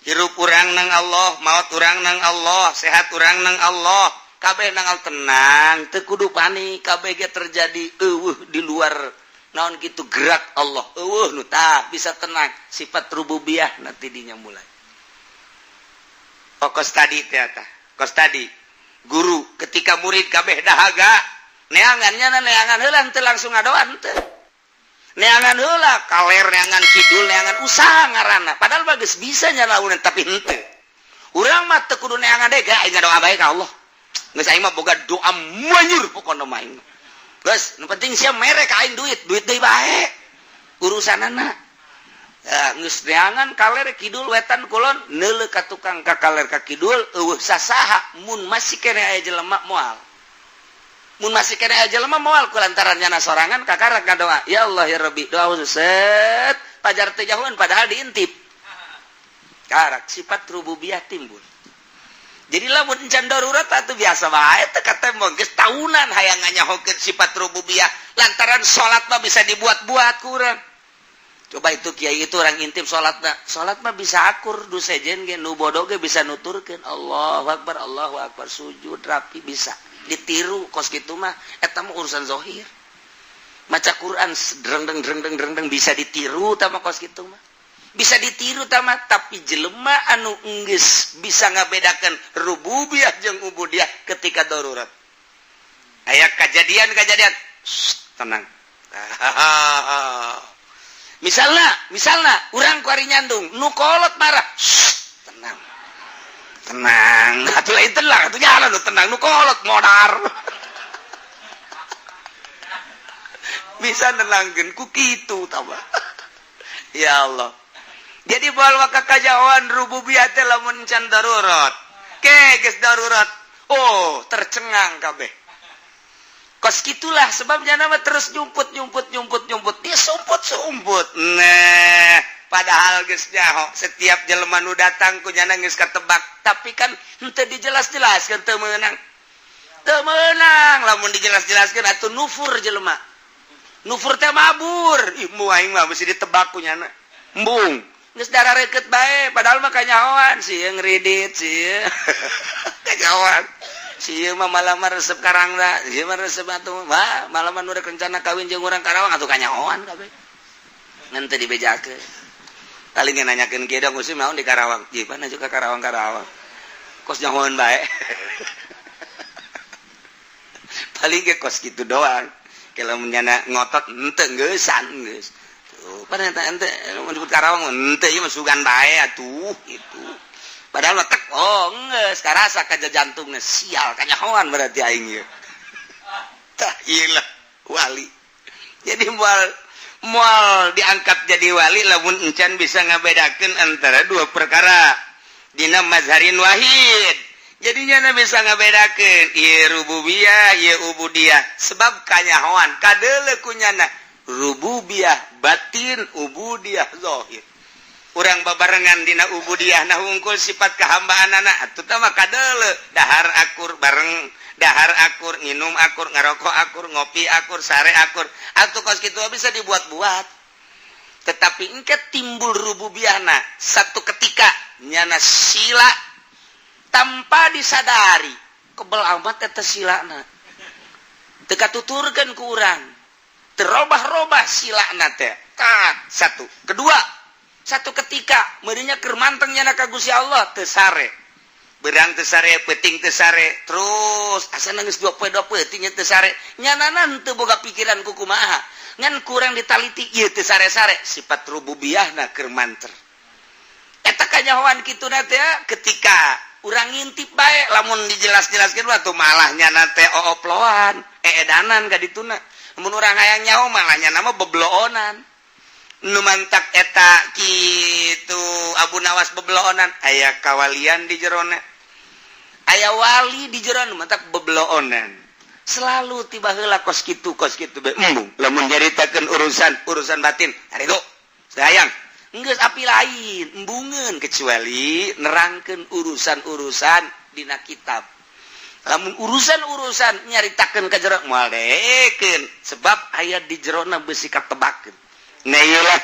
hirup urang nang Allah, maot urang nang Allah, sehat urang nang Allah, kabeh nang Allah. Tenang, teu kudu panik, kabeh ge terjadi eueuh di luar naon gitu gerak Allah, eueuh nu tah bisa tenang. Sifat rububiyah nanti dinya mulai. Kos tadi teh, kos tadi guru ketika murid kabeh dahaga neangannya, neangan heula, teu langsung ngadoan, teu, neangan heula kaler, neangan kidul, neangan usaha ngaranna. Padahal bagus bisa nyalaunan, tapi henteu. Urang mah teu kudu neangan deui, aing ngadoa bae ka Allah. Geus, aing mah boga doa manyur pokona mah aing. Geus, nu penting sia mere ka aing duit, duit deui bae urusanana. Ya, geus neangan kaler kidul wetan kulon, neuleuh ka tukang ka kaler ka kidul euweuh sasaha. Mun masih keneh aya jelema moal, mun masih keneh aya jelema moal, kulantaran nyana sorangan kakarak ngadoa, "Ya Allah, ya Rabbi," doa khusus set pajar teu jauhan, padahal diintip. Karak sifat rububiyah timbul. Jadi lamun encan darurat atuh biasa bae, teu katembong. Geus tahunan hayang nganyahokeun sifat rububiyah, lantaran salat mah bisa dibuat-buat kurang. Coba itu kiai, itu orang intip salat, salat mah bisa akur du sejen ge, nu bodoh ge bisa nuturkeun Allahu Akbar, Allahu Akbar, sujud rapi, bisa ditiru kos kitu mah. Eta mah urusan zohir. Maca Quran dreng dreng dreng dreng dreng dreng, bisa ditiru tama kos kitu mah, bisa ditiru tama. Tapi jelema anu enggeus bisa ngabedakan rububiyah jeung ubudiyah, ketika darurat aya kejadian-kejadian, tenang. Misalnya, misalnya urang kuari nyandung nu kolot marah, tenang, tenang atuh, lain tenang atuh, jalan nu tenang, nu kolot modar. Bisa nenangkeun ku kitu tah. Ya Allah, jadi moal waka kajauhan rububiyah teh lamun can darurat. Ke geus darurat, oh, tercengang kabeh. Kos gitulah sebabnya nama terus nyumput, nyumput, nyumput, nyumput, dia sumput sumput. Nah, padahal geus nyaho setiap jelema nu datang ku nyana geus katebak, tapi kan henteu dijelas-jelaskeun, teu meunang, teu meunang. Lamun dijelas-jelaskeun atuh nufur jelema, nufur teh mabur. Ih, mu aing mah mesti ditebak ku nyana, embung, geus darah reket bae. Padahal mah kanyahoan sih yang ngridit sih, kanyahoan si mah malah mah resep Karangna, ieu mah resep atuh mah malah mah nu rek rencana kawin jeung urang Karawang atuh, kanyahoan kabeh ngan teu dibejakeun. Paling ge nanyakeun kieu dong, musim naon di Karawang, ieu pan juga Karawang, Karawang kos nyahoan bae. Paling ge kos kitu doang. Kalau menyana ngotot henteu, geusan geus tuh pan eta ente menyebut Karawang henteu, ieu mah sugan bae atuh gitu. Padahal mah tek, oh, geus karasa ka jantungna, sial, kanyahoan berarti aing ieu. Tah, ieu lah wali. Jadi moal moal diangkat jadi wali lamun encan bisa ngabedakeun antara dua perkara dina mazharin wahid. Jadinya bisa ngabedakeun ieu rububiyah, ieu ubudiyah, sebab kanyahoan kadeuleu kunyana rububiyah batin, ubudiyah zahir. Urang babarengan dina ubudiyah nah hungkul, sifat kehambaan anak atuh mah kadeuleu, dahar akur bareng, dahar akur, nginum akur, ngerokok akur, ngopi akur, sare akur atuh. Kos kitu bisa dibuat-buat. Tetapi engke timbul rububiyahna satu ketika nyana sila tanpa disadari, kebel amat eta silana, teu katuturkeun ku urang, terobah-robah silana teh. Satu kedua, satu ketika meureunnya keur manteng nyana ka Gusti Allah, teu sare beurang, teu sare peuting, teu sare terus asa geus dua poe dua peuting teu sare. Nyanana teu boga pikiran ku kumaha, ngan kurang ditaliti ieu teu sare-sare, sifat rububiyahna keur manter. Eta kanyahoan kitu na teh ketika urang ngintip bae. Lamun dijelas-jelaskeun waktu malah nyana teh ooploan, eedanan ka dituna. Mun urang hayang nyaho malah nyana mah bebloonan. Nu mantak eta kitu Abu Nawas bebloonan, aya kawalian di jerona, aya wali di jerona, mantak bebloonan selalu. Tiba heula kos kitu, kos kitu bae embung. Lamun nyaritakeun urusan urusan batin haritu sayang geus api lain, embungeun, kecuali nerangkeun urusan-urusan dina kitab. Lamun urusan-urusan nyaritakeun ka jero moal deekeun, sebab aya di jerona besi katebakeun. Nah, iyalah,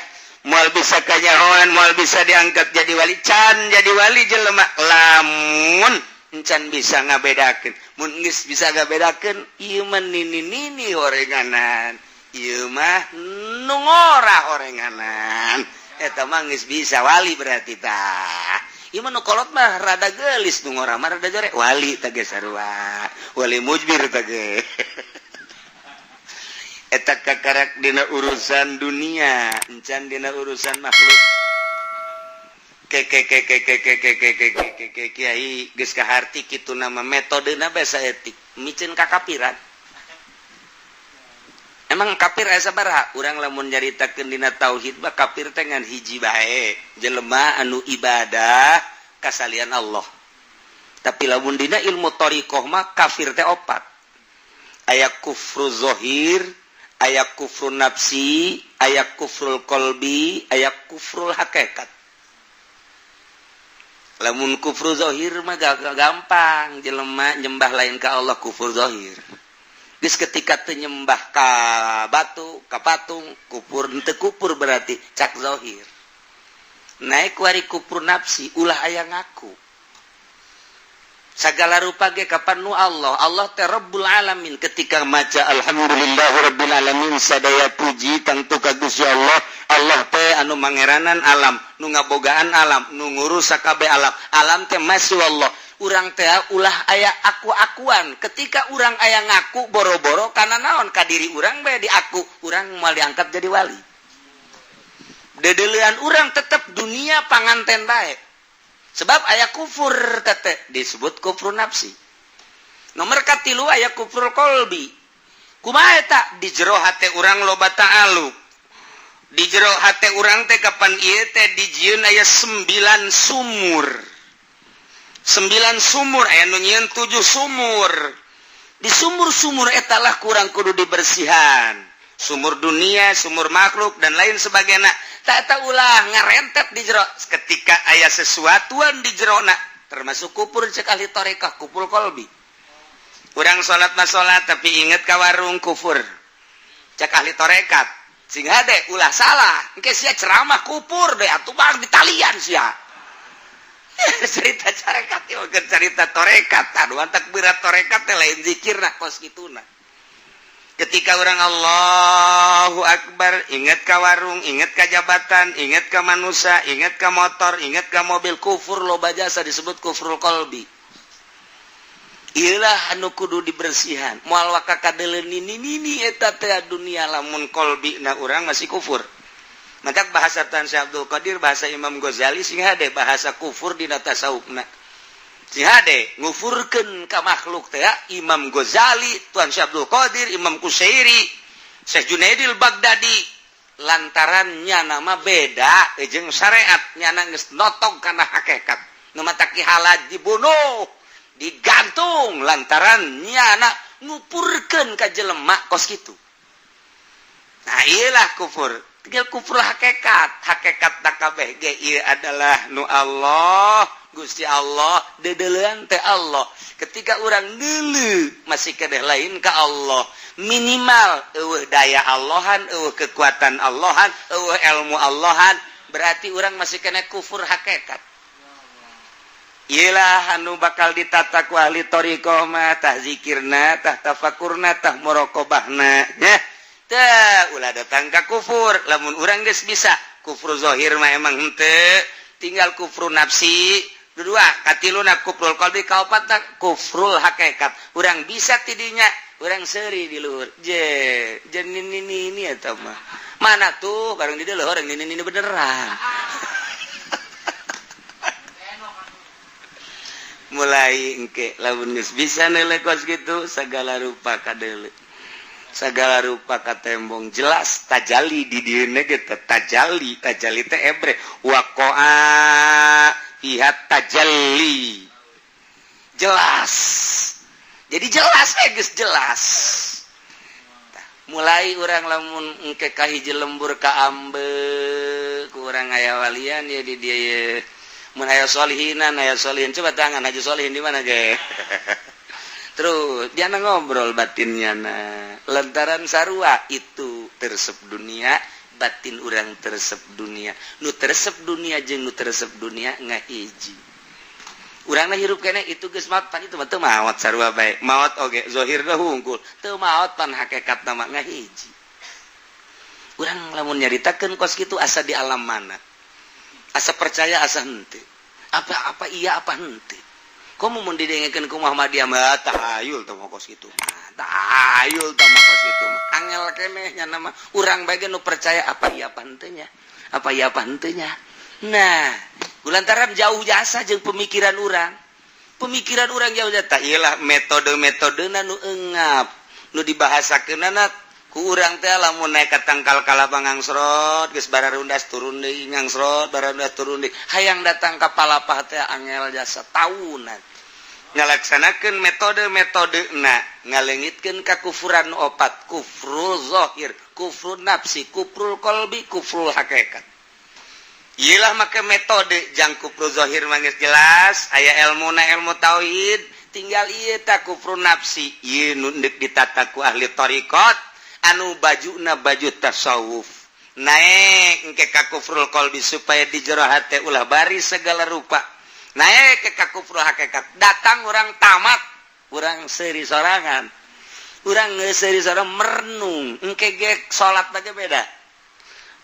moal bisa kanyahoan, moal bisa diangkat jadi wali. Can jadi wali jelema lamun encan bisa ngabedakeun. Mun geus bisa ngabedakeun, ieu mah nini nini horenganan, ieu mah nu ngora horenganan, eta mah geus bisa wali berarti tah. Ieu mah nu kolot mah rada geulis, nu ngora mah rada jore. Wali teh ge sarua. Wali mujbir teh ge. Eta kakarak dina urusan dunia, encan dina urusan makhluk. Ke ke ke ke ke ke ke ke ke ke ke ke kiai geus kaharti kitu nama metodena bae saeutik miceun kakapiran. Emang kafir aya sabaraha? Urang lamun nyaritakeun dina tauhid mah kafir teh ngan hiji bae, jelema anu ibadah kasalian Allah. Tapi lamun dina ilmu thariqah mah kafir teh opat. Aya kufru zahir, aya kufru nafsi, aya kufrul qalbi, aya kufrul hakikat. Lamun kufru zahir mah gampang, jelema nyembah lain ka Allah kufur zahir. Geus ketika teu nyembah ka batu, ka patung, kufur henteu kufur berarti cak zahir. Naik wari kufur nafsi ulah aya ngaku. Sagala rupa ge kapan nu Allah, Allah teh Rabbul Alamin. Ketika maca alhamdulillahirabbil alamin sadaya puji tangtu ka Gusti Allah. Allah teh anu mangeranan alam, nu ngabogaan alam, nu ngurus sakabeh alam. Alam teh masih Allah. Urang teh ulah aya aku-akuan. Ketika urang aya ngaku boro-boro kana naon ka diri urang bae diaku, urang moal diangkat jadi wali. Dedeulean urang tetep dunia panganten bae. Sebab aya kufur tete disebut kufur nafsi. Nomor katilu aya kufur kolbi. Kumaha eta? Di jero hate urang loba ta'aluk. Di jero hate urang teh kapan ieu teh dijieun aya 9 sumur. 9 sumur aya nu nyieun 7 sumur. Di sumur-sumur eta lah kurang kudu dibersihan. Sumur dunia, sumur makhluk dan lain sebagainya. Tak eta ulah ngarentet di jero. Ketika aya sesuatuan di jerona termasuk kupur cek ahli tarekah kupur kolbi. Urang salat mah salat tapi inget ka warung kufur. Cek ahli tarekat. Sing hade ulah salah. Engke sia ceramah kupur deh atuh bang ditalian sia. Cerita tarekat ieu cerita tarekat. Aduh antak berat tarekat teh lain zikirna kos kituna. Ketika orang Allahu Akbar ingat ka warung, ingat ka jabatan, ingat ka manusia, ingat ka motor, ingat ka mobil, kufur loba jasa disebut kufrul qalbi. Ilah anu kudu dibersihan. Moal waka kadeuleun nini eta teh dunia lamun qalbi na urang masih kufur. Maka bahasa Tan Syekh Abdul Qadir, bahasa Imam Ghazali sing hade bahasa kufur dina tasawufna. Sing hade ngufurkeun ka makhluk teh Imam Ghazali, Tuan Syekh Abdul Qadir, Imam Kusyairi, Syekh Junaidil Baghdadi lantaran nyana mah beda jeung syariat nyana geus notog kana hakikat. Nu matak Ki Halaj dibunuh, digantung lantaran nyana ngupurkeun ka jelema kos kitu. Nah iyalah kufur. Tinggal kufur hakikat. Hakikat kabeh ge ieu adalah nu Allah, Gusti Allah, dedeulean teh Allah. Ketika urang deuleu masih kedeh lain ka Allah, minimal eueuh daya Allahan, eueuh kekuatan Allahan, eueuh ilmu Allahan, berarti urang masih kena kufur hakikat. Iyalah anu bakal ditata ku ahli thariqah mah tah zikirna, tah tafakurna, tah muraqabahna nya. Tah ulah datang ka kufur, lamun urang geus bisa kufur zahir mah emang henteu, tinggal kufur nafsi dua, katiluna kufrul qalbi, kaopatna kufrul hakikat. Urang bisa tidinya, urang seuri di luhur. Je, je ini ini eta mah. Mana tuh bareng di luhur ini beneran. Mulai engke lamun geus bisa neuleuh kos kitu segala rupa kadeuleu. Segala rupa katembong jelas tajali di dieuna ge tajali, tajali teh ebre waqa'a fiha tajalli. Jelas. Jadi jelas geus jelas. Mulai urang lamun engke ka hiji lembur ka ambe ku urang aya walian ya di dieu ye. Mun aya solihinan, aya solihin coba tangan Haji Solihin di mana ge? Terus dia ngobrol batinnya na lantaran sarua itu teresep dunia, batin urang teresep dunia, nu teresep dunia jeung nu teresep dunia ngahiji. Urangna hirup keneh itu geus maot pan itu mah teu maot sarua bae. Maot oge zahirna hungkul, teu maot pan hakikatna mah ngahiji. Urang lamun nyaritakeun kos kitu asa di alam mana? Asa percaya asa henteu. Apa apa iya apa henteu? Komo mun didengekeun ku Muhammadiyah mah, tahayul teh mah kos kitu mah, tahayul teh mah kos kitu mah. Angel keneh nya nama urang bae nu percaya apa iya apa henteu nya, apa iya apa henteu nya. Nah, lantaran jauh jasa jeung pemikiran urang, pemikiran urang jauh jasa, tah iyalah metode-metode nu engap nu dibahasakeunana ku urang teh. Lamun naik ka tangkal kalapa ngangsrot, geus bararundas turun deui, ngangsrot, bararundas turun deui, hayang datang ka palapah teh angel jasa. Tahunan ngalaksanakeun metode-metode na ngalengitkeun kakufuran opat: kufrul zahir, kufrul nafsi, kufrul qalbi, kufrul hakikat. Iyalah, make metode jang kufrul zahir mah geus jelas aya ilmu na, ilmu tauhid. Tinggal ieu ta, kufrul nafsi. Ieu nu deuk ditata ku ahli thariqat anu bajuna baju tasawuf. Naik engke ka kufrul qalbi, supaya di jero hate ulah bari segala rupa. Naik ke ka kufrul hakikat, datang orang tamat, urang seuri sorangan, urang seuri sorangan merenung. Engke ge salat ge beda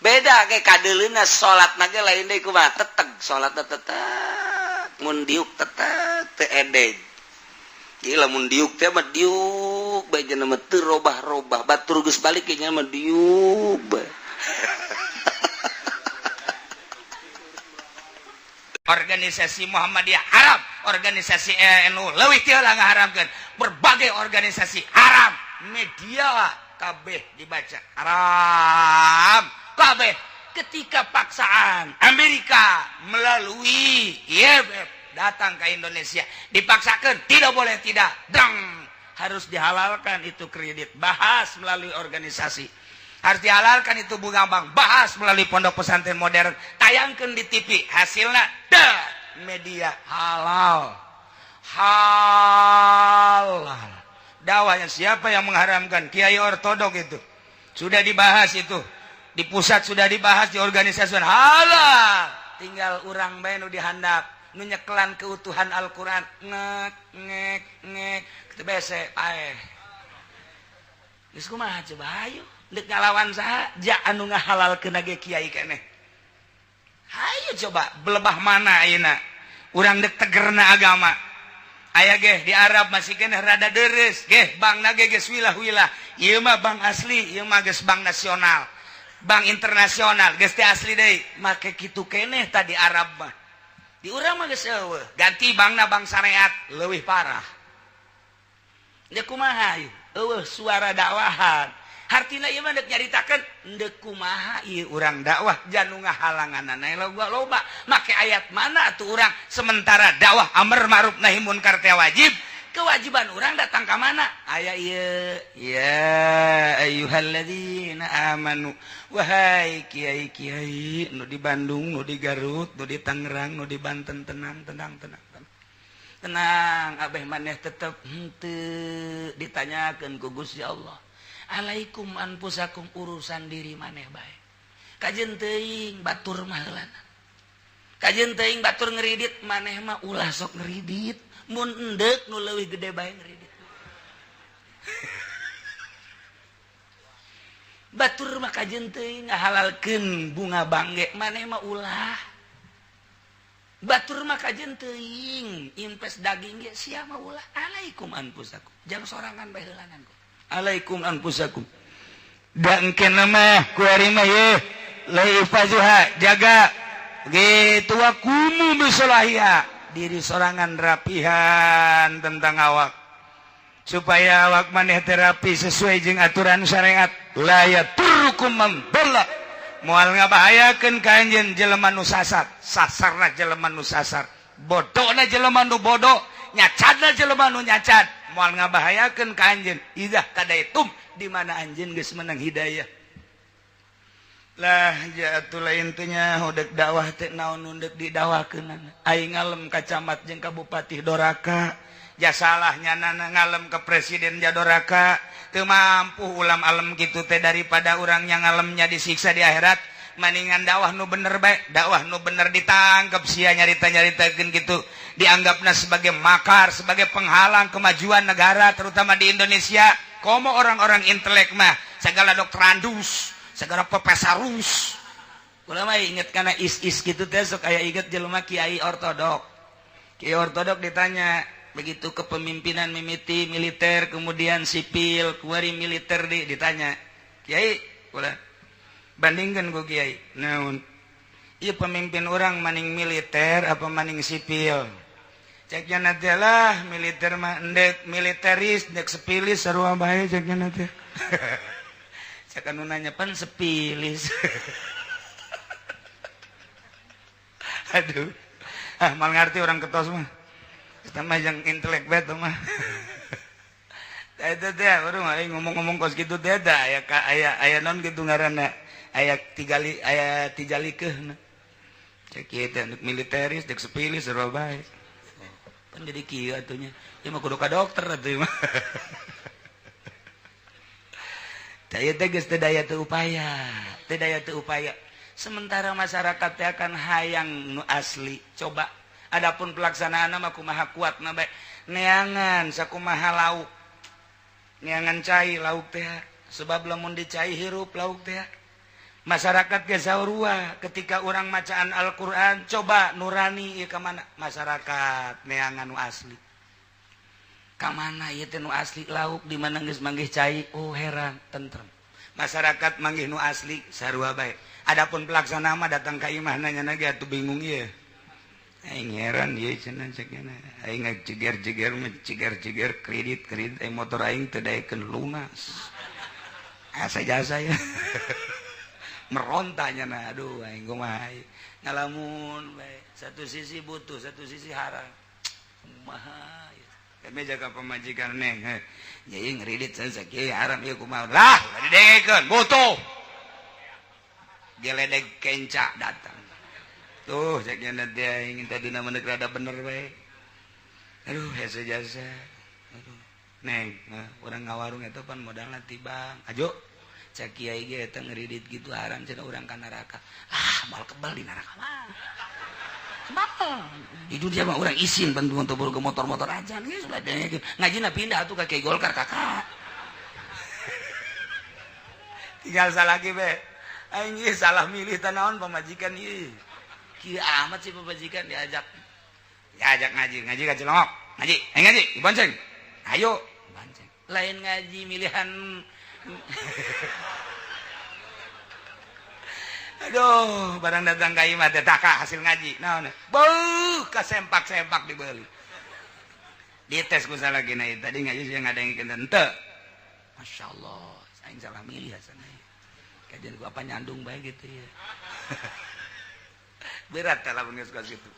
beda ge kadeuleuna, salat ge lain deui. Kumaha teteg salat, teteg mun diuk, teteg teu edeg. Gila, mun diuk teh mah diuk bae cenah mah, teu robah-robah. Batur geus balik ge nya mah diuk bae. Organisasi Muhammadiyah haram, organisasi NU leuwih ti heula ngaharamkeun, berbagai organisasi haram, media kabeh dibaca haram kabeh. Ketika paksaan Amerika melalui IMF datang ke Indonesia, dipaksakan tidak boleh tidak dang, harus dihalalkan itu kredit, bahas melalui organisasi. Harus dihalalkan itu bunga bank, bahas melalui pondok pesantren modern, tayangkan di TV. Hasilnya dah media halal halal. Dakwahnya siapa yang mengharamkan? Kiai ortodok. Itu sudah dibahas, itu di pusat sudah dibahas, di organisasi halal. Tinggal urang bae nu dihandap, nu nyekelan keutuhan Al-Qur'an, ngek ngek ngek kitu bese paeh. Geus kumaha coba? Hayu, deuk ngalawan saha? Ja anu ngahalalkeun ge kiai keneh. Hayu coba, belebah mana ayeuna urang deuk tegerna agama? Aya ge di Arab masih keneh rada deres ge, bank ge geus wilah-wilah. Ieu mah bank asli, ieu mah geus bank nasional, bank internasional, geus teh asli deui. Make kitu keneh tadi Arab mah. Di urang mah geus eueuh, ganti bankna bank syariat, leuwih parah. Deuk kumaha ieu? Eueuh suara dakwahan. Hartina ieu mah deuk nyaritakeun deuk kumaha ieu urang dakwah, janu ngahalanganana loba loba. Make ayat mana atuh urang? Sementara dakwah amar ma'ruf nahi munkar teh wajib. Kewajiban urang datang ka mana? Aya ieu, ya ayyuhalladzina amanu, wahai kiai-kiai nu di Bandung, nu di Garut, nu di Tangerang, nu di Banten, tenang, tenang, tenang, tenang, tenang. Abeh maneh tetep henteu ditanyakeun ku Gusti Allah. Alaikum anfusakum, urusan diri maneh bae. Kajeun teuing batur mah heulana, kajeun teuing batur ngeridit, maneh mah ulah sok ngeridit. Mun endek nu leuwih gede bae ngeridit. Batur mah kajeun teuing ngahalalkeun bunga bangge, maneh mah ulah. Batur mah kajeun teuing invest daging ge, sia mah ulah. Alaikum anfusakum, jang sorangan bae heulanan. Alaikum anfusakum. Dan kena mah kuari mah ye laifazuha, jaga gitu, wakumu bisolahia, diri sorangan rapihan tentang awak supaya awak maneh terapi sesuai jeung aturan syariat. La yaturukum man dhalla, moal ngabahayakeun ka anjeun jelema nu sasar. Sasarna jelema nu sasar, bodona jelema nu bodoh, nyacadna jelema nu nyacad, moal ngabahayakeun ka anjeun idzah tadaitum, di mana anjeun geus menang hidayah. Lah jatuh intinya udah dakwah teh naon nu deuk didakwakeun? Aing ngalem ka camat jeung ka bupati doraka, ja salahnya nana ngalem ke presiden ja doraka. Teu mampu ulam alem gitu teh. Daripada urang yang ngalemnya disiksa di akhirat, maningan dakwah nu bener bae. Dakwah nu bener ditangkap sia, nyarita-nyaritakeun gitu, dianggapna sebagai makar, sebagai penghalang kemajuan negara, terutama di Indonesia. Komo orang-orang intelek mah segala doktorandus, segala profesorus. Ulama inget karena is-is gitu teh sok aya inget jelema kiai ortodok. Kiai ortodok ditanya begitu kepemimpinan mimiti militer kemudian sipil kuari militer di ditanya kiai ulah bandingkan ku kiai naon ieu pemimpin orang maning militer apa maning sipil ceknya nanti lah militer mah endek militeris endek sepilis sarua bae ceknya nanti cek anu nanya pan sepilis. Aduh, ah mal ngerti orang ketos mah. Kita mah yang intelek bet mah. Eta teh baru ngomong-ngomong kos kitu teh da aya aya aya non kitu ngaranna. Aya tigali aya tijalikeuhna. Cek ieu teh militeris dek sepilis sarua bae. Pan jadi kieu atuh nya. Ieu mah kudu ka dokter atuh mah. Tah ieu teh geus teu daya teu upaya, teu daya teu upaya. Sementara masyarakat teh akan hayang nu asli. Coba adapun pelaksanaan mah kumaha kuat na bae. Neangan sakumaha lauk. Neangan cai lauk teh sebab lamun dicai hirup lauk teh. Masyarakat ge saurua ketika urang macaan Al-Qur'an coba nurani ieu ka mana masyarakat neangan nu asli. Ka mana ieu teh nu asli lauk di mana geus manggih cai oh heran tentrem. Masyarakat manggih nu asli sarua bae. Adapun pelaksana mah datang ka imah nanya lagi atuh bingung ieu. Aing heran ieu cenah cek nya. Aing ngajeger-jeger mah jeger-jeger kredit-kredit aing motor aing teu daekeun lunas. Asa jasa ya. Meronta nya na aduh aing kumaha ngalamun bae. Satu sisi butuh, satu sisi haram. Kumaha ieu. Kami jaga pamajikan neng. Nya ieu ngredit sakieu haram ieu kumaha. Lah, didengekeun butuh. Geledek kenca datang tuh ceknya nanti ingin tadi nama rada bener bae. Aduh hese jasa aduh neng urang ngawarung eta pan modalna ti bank ajo cek kiai ge eta ngeridit gitu haram cenah urang ka neraka ah moal kebal di neraka mah kebal di dunia mah urang isin bantu untuk ke motor-motor aja geus ulah dengekeun ngajina pindah atuh ka Kiai Golkar kakak tinggal salah lagi be. Aing salah milih tanaon pamajikan ieu. Kieu amat sih pamajikan diajak. Diajak ngaji, ngaji ka Cilongok. Ngaji, ayo ngaji, dibonceng. Ayo, bonceng. Lain ngaji milihan. Aduh, barang datang ka imah teh taka hasil ngaji. Naon? Beuh, kasempak-sempak dibeli. Dites ku salah gina tadi ngaji sih ngadengkeun henteu. Masyaallah, aing salah milih hasana. Kajian gua apa nyandung bae gitu ya. Berat lah lamun geus kitu.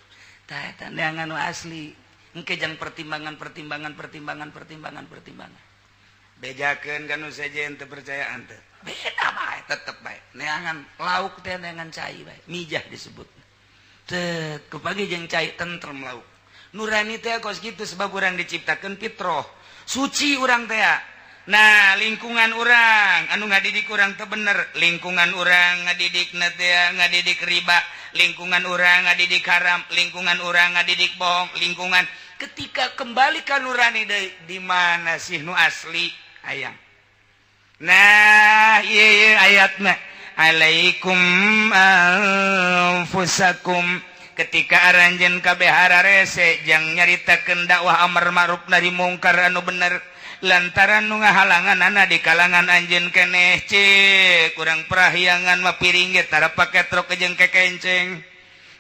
Tah eta neangan nu asli. Engke jang pertimbangan pertimbangan pertimbangan pertimbangan pertimbangan. Bejakeun ka nu sejen teu percayaan teh. Beda bae tetep bae. Neangan lauk teh neangan cai bae. Mijah disebut. Tet kupagi jeung cai tentrem lauk. Nurani teh kos kitu sebab urang diciptakeun fitrah. Suci urang teh. Nah lingkungan orang anu ngadidik urang teu bener, lingkungan urang ngadidik na teh ngadidik riba, lingkungan urang ngadidik haram, lingkungan urang ngadidik bohong, lingkungan ketika kembali ka nurani deui di mana sih nu asli hayang. Nah ieu ieu ayatna alaikum anfusakum ketika aranjeun kabeh hararese jang nyaritakeun dakwah amar ma'ruf nahi mungkar anu bener lantaran nu ngahalangan ana di kalangan anjeun keneh cek kurang prahyangan mah piring ge tara pake truk jeung kekenceng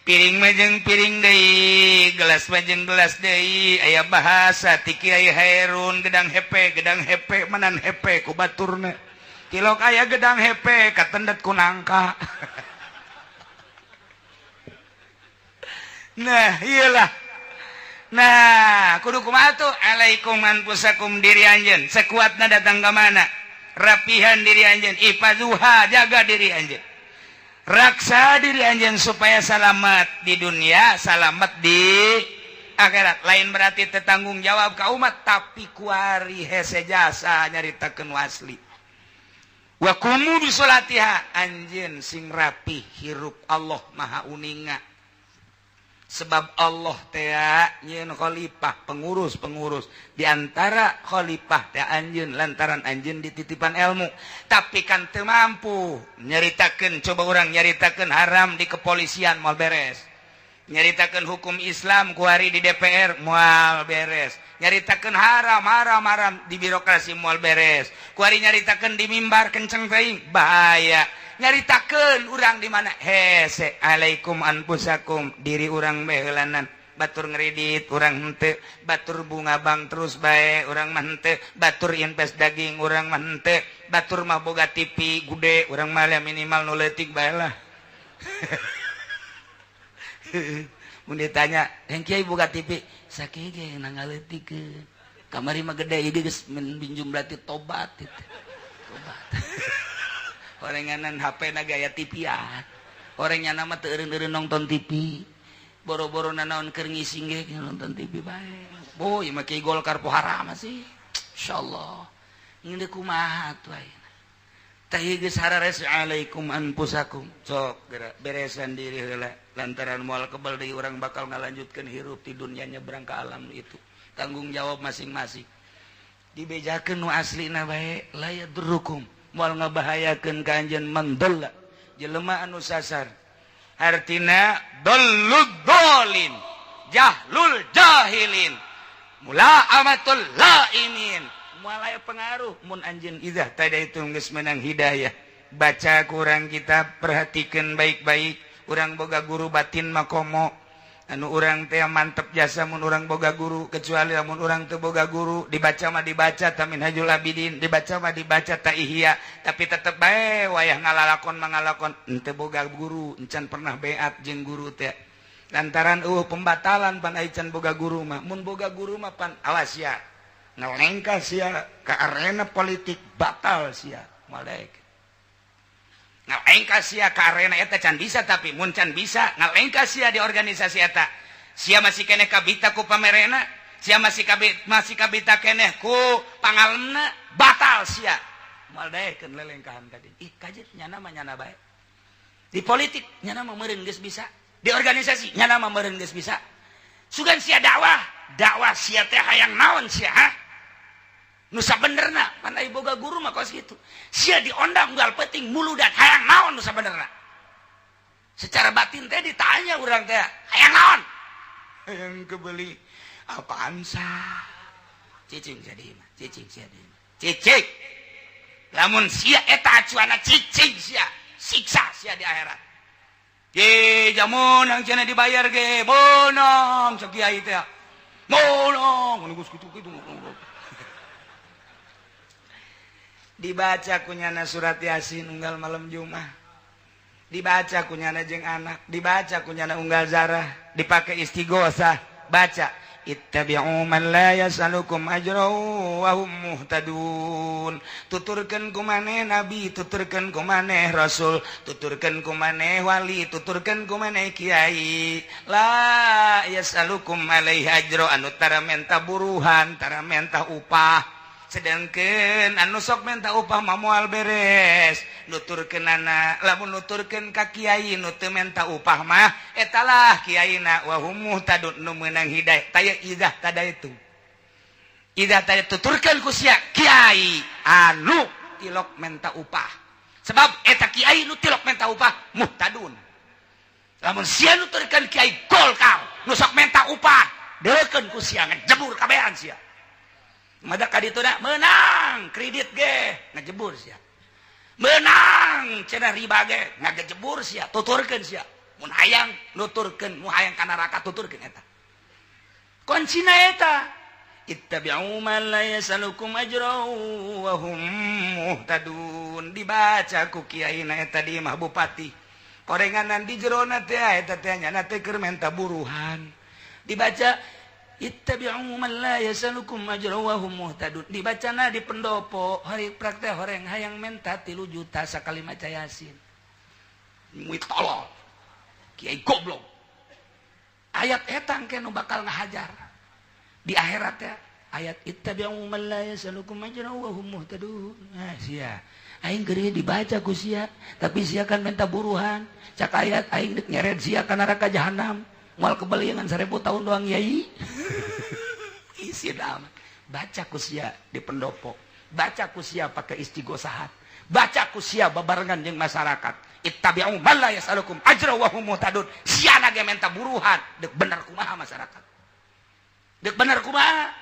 piring mah jeung piring deui gelas mah jeung gelas deui aya bahasa ti Kiai Hairun gedang hepe manan hepe ku baturna tilok aya gedang hepe katendet ku nangka. Nah iyalah. Nah kudu kumaha tuh alaikum anfusakum diri anjeun sekuatna datang ka mana rapihan diri anjeun ifazuha jaga diri anjeun raksa diri anjeun supaya selamat di dunia selamat di akhirat. Lain berarti tetanggung jawab ka umat tapi kuari hese jasa nyaritakeun asli wa qumu bi sholatiha anjeun sing rapi hirup Allah maha uninga. Sebab Allah teh nyieun khalifah, pengurus-pengurus. Di antara khalifah teh anjeun lantaran anjeun dititipan ilmu. Tapi kan teu mampu nyaritakeun, coba urang nyaritakeun haram di kepolisian moal beres. Nyaritakeun hukum Islam kuari di DPR moal beres. Nyaritakeun haram haram haram di birokrasi moal beres. Kuari nyaritakeun di mimbar kenceng teuing bahaya. Nyaritakeun urang di mana hese alaikum anfusakum diri urang bae, batur ngredit urang henteu, batur bunga bank terus bae urang mah henteu, batur invest daging urang mah henteu, batur mah boga TV gede urang mah minimal nu leutik bae lah. Mun ditanya, "Yang kiai boga TV?" Sakieu ge ngaleutikeun. Kamari mah gede ieu geus minjum berarti tobat itu. Tobat. Orenganan HP na gaya TV-an. Orangnya nama teu eureun-eureun nonton TV. Boro-boro nanaon keur ngising ge nonton TV bae. Boy, ieu mah kiai Golkar poharam sih. Insyaallah. Ngeundeuk kumaha atuh ayeuna. Tah ieu geus harares alaikum anfusakum. Sok geura beresan diri heula lantaran moal kebal deui urang bakal ngalanjutkeun hirup di dunia nyebrang ke alam itu. Tanggung jawab masing-masing. Dibejakeun nu aslina bae la yadurrukum. Moal ngabahayakeun ka anjeun mandalla jelema anu sasar. Artina dallud dolin, jahlul jahilin, mula amatul laimin. Moal aya pengaruh mun anjeun idzah tadi itu geus menang hidayah. Baca kurang kita perhatikan baik-baik. Urang boga guru batin makomo anu urang teh mantep jasa mun urang boga guru, kecuali lamun urang teu boga guru dibaca mah dibaca ta Minhajul Abidin, dibaca mah dibaca ta Ihya, tapi tetep bae wayah ngalalakon mangalakon henteu boga guru, encan pernah beat jeung guru teh lantaran pembatalan pan ai can boga guru mah. Mun boga guru mah pan awas sia ngelengkah sia ke arena politik, batal sia malek. Ngalengkah sia ke arena eta can bisa, tapi mun can bisa ngalengkah sia di organisasi eta, sia masih keneh kabita ku pamerena, sia masih kabita keneh ku pangalemna, batal sia, moal daekeun lelengkahan tadi. Ih, kajet nyana mah nyana bae di politik, nyana mah meureun geus bisa di organisasi, nyana mah meureun geus bisa. Sugan sia dakwah, dakwah sia teh hayang naon sia, ha? Nu sabenerna pan ai boga guru mah kos kitu. Sia diondang unggal penting muludan hayang naon nu sabenerna. Secara batin teh ditanya urang teh hayang naon? Hayang kebeli apaan sah? Cicing jadi mah, cicing sia di mah. Cicing. Lamun sia eta acuana cicing sia, siksa sia di akhirat. Ge jamun cenah dibayar ge, meunang cek kiai teh. Meunang, geus kitu-kitu. Dibaca kunyana surat Yasin unggal malam Jumat, dibaca kunyana jeung anak, dibaca kunyana unggal zarah, dipakai istighosah, baca ittabi'u man la yas'alukum ajra wa hum muhtadun. Tuturkeun ku maneh nabi, tuturkeun ku maneh rasul, tuturkeun ku maneh wali, tuturkeun ku maneh kiai, la yas'alukum alaihi ajra, anu tara menta buruhan, tara menta upah. Sedangkan anu sok menta upah mah moal beres nuturkeunana. Lamun nuturkeun ka kiai nu teu menta upah mah etalah kiaina wa hum muhtadun nu meunang hidayah. Taya idzah tadaitu, idzah tadi tuturkeun ku sia kiai anu tilok menta upah, sebab eta kiai nu tilok menta upah muhtadun. Lamun sia nuturkeun kiai Golkar nu sok menta upah, deukeun ku sia ngejebur kabehan sia. Mada ka ditu da menang kredit ge ngejebur sia, menang cenah riba ge ngagejebur sia. Tuturkeun sia mun hayang nuturkeun, mu hayang ka neraka tuturkeun eta kuncina eta ittabi'u man la yasalukum ajra wa hum muhtadun. Dibaca ku kiai na eta di imah bupati, korenganan di jerona teh eta teh nyana teh keur menta buruhan. Dibaca ittabi'u man la yasalukum ajra wa hum muhtadun, dibacana di pendopo hari praktek horeng hayang menta 3 juta sakali maca Yasin. Muit tolol kiai goblok, ayat eta engke nu bakal ngahajar di akhirat ya. Ayat ittabi'u man la yasalukum ajra wa hum muhtadun. Nah sia aing keur dibaca ku sia, tapi sia kan menta buruhan. Cak ayat aing deuk nyeret sia ka neraka jahanam. Moal kebeliangan 1000 tahun doang yai. Isin amat. Baca kusia di pendopo. Baca kusia pakai istighosahat. Baca kusia babarengan jeung masyarakat. Ittabi'u man la yas'alukum ajra wa hum muhtadun. Siana ge menta buruhan, deuk bener kumaha masyarakat. Deuk bener kumaha?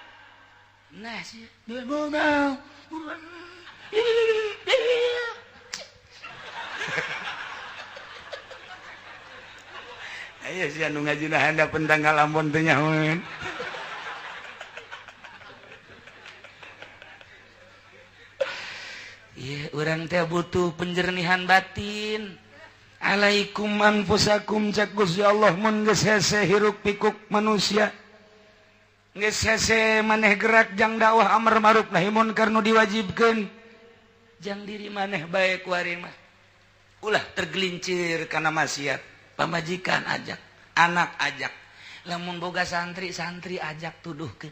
Nah sia, mau mau. Ayo sia nu ngajina handap tanggal Ambon teh nyahoeun. Ieu urang teh butuh penjernihan batin. Alaikum anfusakum cak Gusti Allah mun geus hese hiruk pikuk manusia. Geus hese maneh gerak jang dakwah amar ma'ruf nahi munkar nu diwajibkeun. Jang diri maneh bae kuari mah. Ulah tergelincir kana maksiat. Pamajikan ajak, anak ajak, lamun boga santri santri ajak tuduhkeun,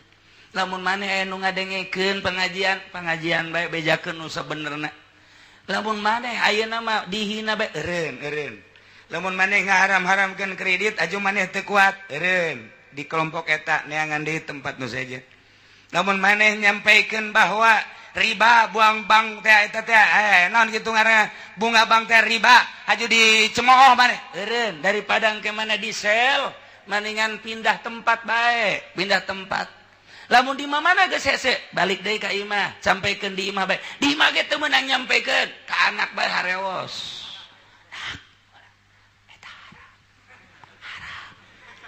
lamun maneh aya nu ngadengekeun pengajian pengajian bae bejakeun nu sabenerna, lamun maneh ayeuna mah dihina bae eureun eureun, lamun maneh ngaharam-haramkeun kredit aju maneh teu kuat eureun di kelompok eta neangan deui tempat nu sejen, lamun maneh nyampaikeun bahwa riba buang bank teh eta teh naon kitu ngaranna bunga bank teh riba haju dicemooh maneh eureun daripada engke mana di sel maningan pindah tempat bae pindah tempat lamun di mana geus hese balik deui ka imah sampaikeun di imah bae di imah ge teu meunang nyampaikeun ka anak bae harewos eta haram haram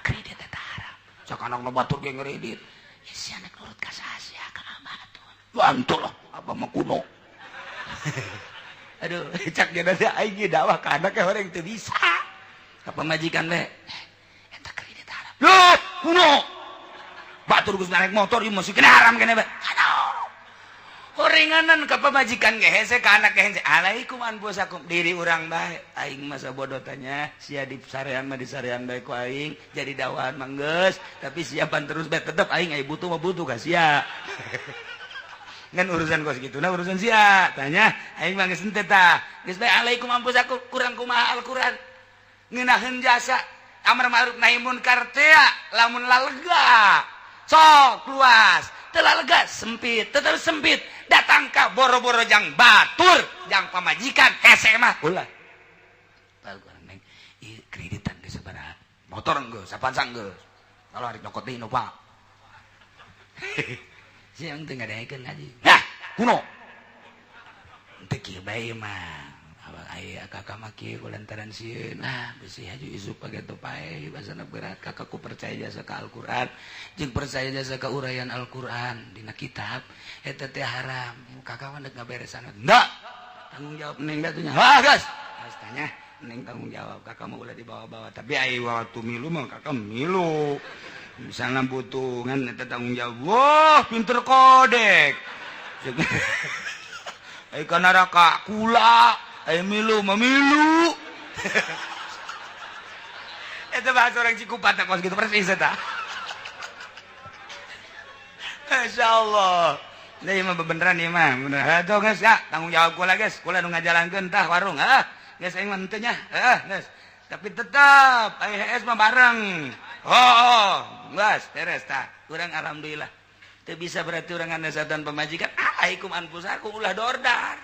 kredit eta haram sok anak nu batur ge ngredit ya si anak nurut ka saha sia ka abah atuh bantu lah abah mah kuno. Aduh cak dia teh aing dakwah ka anak orang teu bisa ka pamajikan bae eta kredit haram loh kuno batur geus naik motor ieu masih kena haram kene bae aduh horenganan ka pamajikan ge hese ka anak ge hese alaikum anfusakum diri urang bae aing masa bodoh tanya sia di sarean mah di sarean bae ku aing jadi dakwahan mah geus tapi siapan terus bae tetep aing aya butuh mah butuh ka sia ngan urusan kos gitu nah urusan sia tanya aing mah geus henteu tah geus bae alaikum anfusakum kurang kumaha Al-Qur'an ngeunaheun jasa amar ma'ruf nahi munkar teh lamun lalega sok luas teu lega sempit tetep sempit datang ka boro-boro jang batur jang pamajikan hese mah ulah Al-Qur'an neng ieu kreditan geus sabaraha motor geus sapansang geus kalau hari nyokot deui nu pak siang teu ngadengekeun ngaji nah kuno teu kieu bae mah abang aya kakak mah kieu kulantaran sieun nah bisi haju isuk pageto pae basana berat kakakku percaya jasa ka Al-Qur'an jeung percaya jasa ka uraian Al-Qur'an dina kitab eta teh haram kakak mah deuk ngaberesan enggak tanggung jawab neng da nya ha geus tanya neng tanggung jawab kakak mah ulah dibawa-bawa tapi ai waktu milu mah kakak milu misalnya butuh ngan eta tanggung jawab wah pinter kodek ai kana neraka kula ai milu mah milu eta bahasa orang Cikupa teh kos kitu persis eta masyaallah ieu mah bebeneran ieu mah bener atuh geus ya tanggung jawab kula geus kula nu ngajalankeun tah warung ah geus aing mah henteu nya heuh geus tapi tetep ai HS mah bareng oh geus beres tah urang alhamdulillah teu bisa berarti urang nganasehatan pamajikan alaikum anfusakum ulah dordar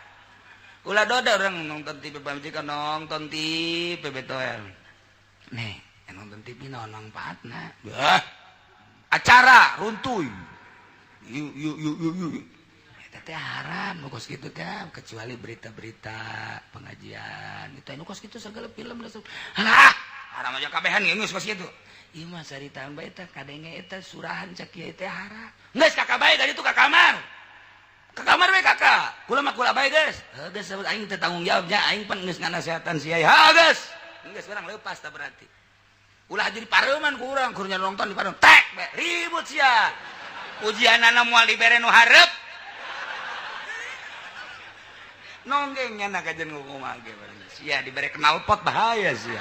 ulah dordar urang nonton TV pamajikan nonton TV betoel nih nonton TV naon mangfaatna bah acara runtuy yuk yuk yuk yuk yuk eta teh haram nu kos kitu teh kecuali berita-berita pengajian itu nu kos kitu segala film langsung halah haram aja kabehan geus kos kitu ieu mah caritaan bae teh kadenge eta surahan cak kieu teh haram geus kakak bae ka ditu ka kamar bae kakak kula mah kula bae geus heuh geus aing teh tanggung jawab nya aing pan geus nganasehatan sia ha geus geus urang leupas tah berarti ulah jadi pareuman ku urang kur nonton di pareum tek bae ribut sia ujianana moal dibere nu hareup nonggeng nya na kajen kumaha ge sia dibere knalpot bahaya sia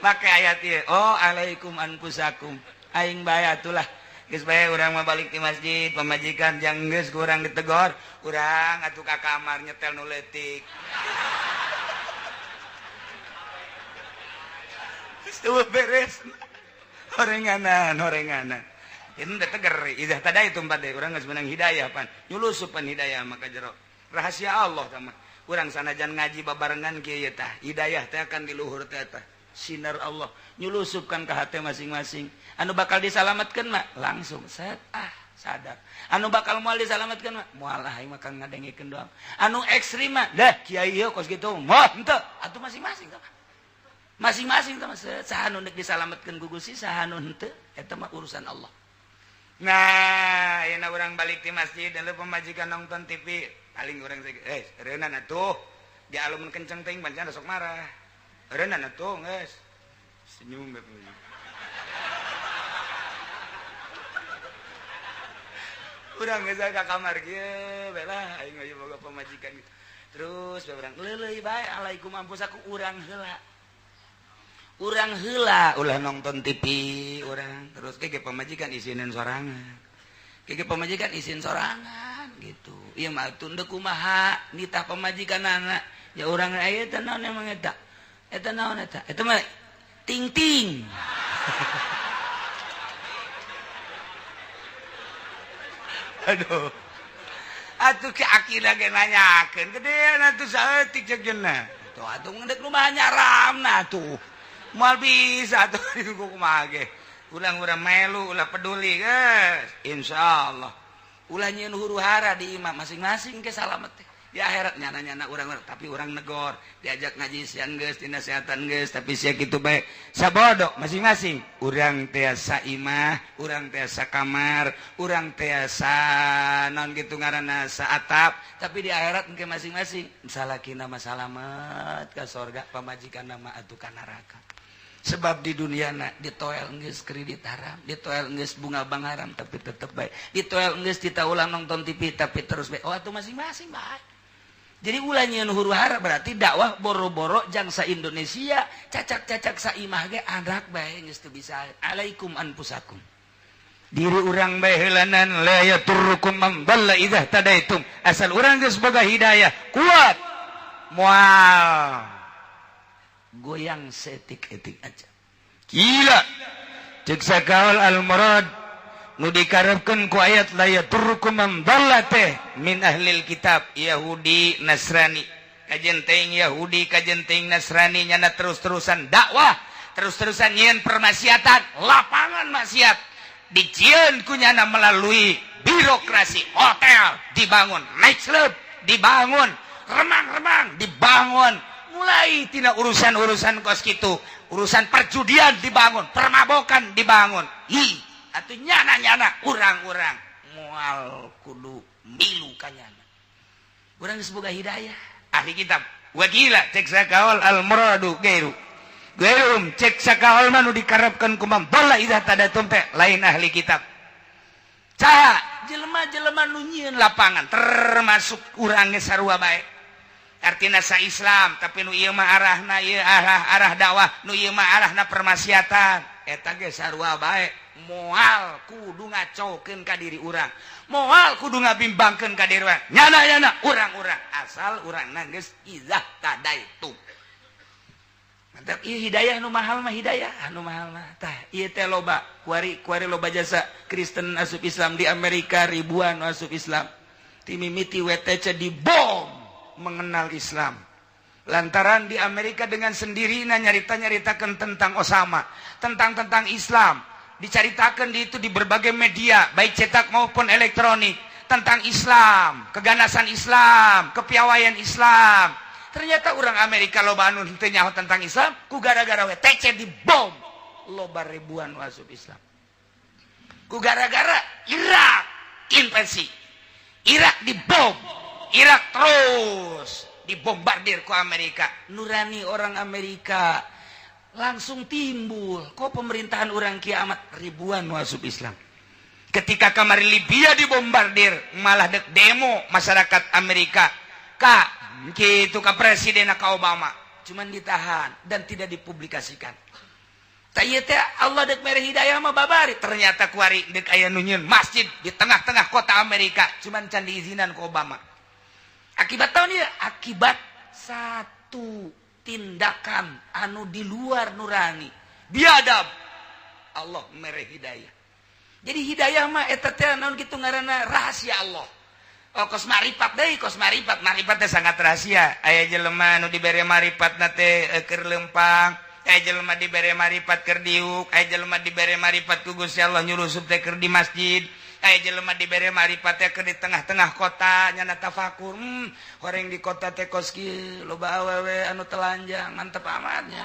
make ayat ieu oh alaikum anfusakum aing bae atulah geus bae urang mah balik di masjid pamajikan jang geus ku urang ditegor urang atuh ka kamar nyetel nu leutik. Eueuh beres. Horenganan, horenganan. Ini udah teger, idah tadi itu empat deh, urang geus menang hidayah pan. Nyulusupan hidayah maka jero. Rahasia Allah sama. Urang sanajan ngaji babarengan kieu tah, hidayah teh akan di luhur teh tah. Sinar Allah nyulusupkan ke hati masing-masing. Anu bakal disalamatkan mah langsung set ah sadar. Anu bakal moal disalamatkan mah moal ah, aing mah kang ngadengekeun doang. Anu ekstrim mah dah kiai ieu kos kitu moal henteu atuh masing-masing tah. Masing-masing tah saha nu deuk disalamatkeun ku Gusti, saha nu henteu, eta mah urusan Allah. Nah, ayeuna urang balik di masjid dan pemajikan nonton TV, paling urang reunan atuh. Dia alumun kenceng teuing pancen sok marah. Reunan atuh geus. Senyum bae. Urang geus ka kamar kieu bae lah aing mah boga pamajikan gitu. Terus bae urang leuleuy bae alaikum ampusaku urang heula. Urang heula ulah nonton TV urang terus ke pamajikan isinin sorangan. Ke pamajikan isin sorangan gitu. Ieu mah teu kumaha nitah pamajikan anak ya urang aya teh naon emang eta. Eta naon eta? Eta mah ting-ting. Aduh. Atuh ki akina ge nanyakeun gedean atuh saeutik ceuk jeuna. Tuh atuh ngeudek rumah nyaramna atuh. Moal bisa atuh kumaha ge. Ulah-urang melu, ulah peduli geus. Insyaallah. Ulah nyieun huru-hara di imah masing-masing ke salamet teh. Di akhirat nyana-nyana urang tapi urang negor, diajak ngaji siang geus, dinasehatan geus, tapi sia kitu bae. Sabodo masing-masing. Urang tiasa imah, urang tiasa kamar, urang tiasa naon kitu ngaranna saatap, tapi di akhirat engke masing-masing salakina mah salamet ka sorga, pamajikanna mah atuh ka neraka. Sebab di dunia na ditoel geus kredit haram, ditoel geus bunga bank haram tapi tetep bae. Ditoel geus tita ulang nonton TV tapi terus bae. Oh atuh masing-masing bae. Jadi ulah nyieun huru-hara berarti dakwah boro-boro jangsa Indonesia, cacak-cacak saimah ge anak bae geus teu bisa. Alaikum anfusakum. Diri urang bae heulanan la yaturrukum man dhalla idza tadaitum. Asal urang geus boga hidayah kuat moal goyang seetik-etik aja. Gila. Cek sakaol al-murad nu dikarepkeun ku ayat la yaturrukum man dhalla teh min ahlil kitab Yahudi Nasrani. Kajen teuing Yahudi kajen teuing Nasrani nyana terus-terusan dakwah, terus-terusan nyieun permaksiatan, lapangan maksiat dijieun ku nyana melalui birokrasi, hotel dibangun, nightclub dibangun, remang-remang dibangun. Mulai tina urusan-urusan kos kitu, urusan perjudian dibangun, permabokan dibangun. Hi, atuh nyana-nyana urang-urang moal kudu milu ka nyana. Urang geus boga hidayah. Ahli kitab wakila cek sakaol al muradu gairu. Gairum cek sakaol mah nu dikarepkeun ku man dhalla idza tadatum teh lain ahli kitab. Saha jelema-jelema nu nyieun lapangan termasuk urang ge sarua bae. Artina sa Islam tapi nu ieu mah arahna ieu arah dakwah, nu ieu mah arahna permaksiatan. Eta ge sarua bae moal kudu ngacokeun ka diri urang, moal kudu ngabimbangkeun ka diri urang. Nyana-nyana urang-urang asal urangna geus idzah tadaitu. Mantap ieu hidayah nu mahal mah, hidayah anu mahal mah. Tah ieu teh loba kuari kuari loba jasa Kristen asup Islam di Amerika ribuan asup Islam. Ti mimiti WTC dibom mengenal Islam. Lantaran di Amerika dengan sendirinya nyarita-nyaritakan tentang Osama, tentang Islam, dicaritakan di itu di berbagai media, baik cetak maupun elektronik, tentang Islam, keganasan Islam, kepiawaian Islam. Ternyata orang Amerika loba anu henteu nyaho tentang Islam, ku gara-gara WTC dibom, loba ribuan masuk Islam. Ku gara-gara Irak invasi, Irak dibom, Irak terus dibombardir ku Amerika. Nurani orang Amerika langsung timbul kok pemerintahan orang kiamat ribuan masuk Islam. Ketika kamari Libya dibombardir malah dek demo masyarakat Amerika ka gitu ka presiden ka Obama, cuman ditahan dan tidak dipublikasikan. Tah ieu teh Allah dek mere hidayah mah babari. Ternyata kuari dek aya nu nyieun masjid di tengah-tengah kota Amerika, cuman can diizinan ku Obama. Akibat tahun ya, akibat satu tindakan anu di luar nurani, Biadab. Allah mere hidayah. Jadi hidayah mah eta teh naon kitu ngaranna, rahasia Allah. Oh, kos maripat deui, kos maripat, maripat teh sangat rahasia. Aya jelema nu dibere maripat na teh keur lempang, aya jelema dibere maripat keur diuk, aya jelema dibere maripat ku Gusti Allah nyurusup teh keur di masjid, aya jelema dibere maripat teh keur di tengah-tengah kota nyana tafakur, horeng di kota teh kos kieu, loba awewe anu telanjang, mantep amatnya.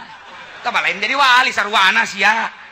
Tah, lain jadi wali sarwana sia.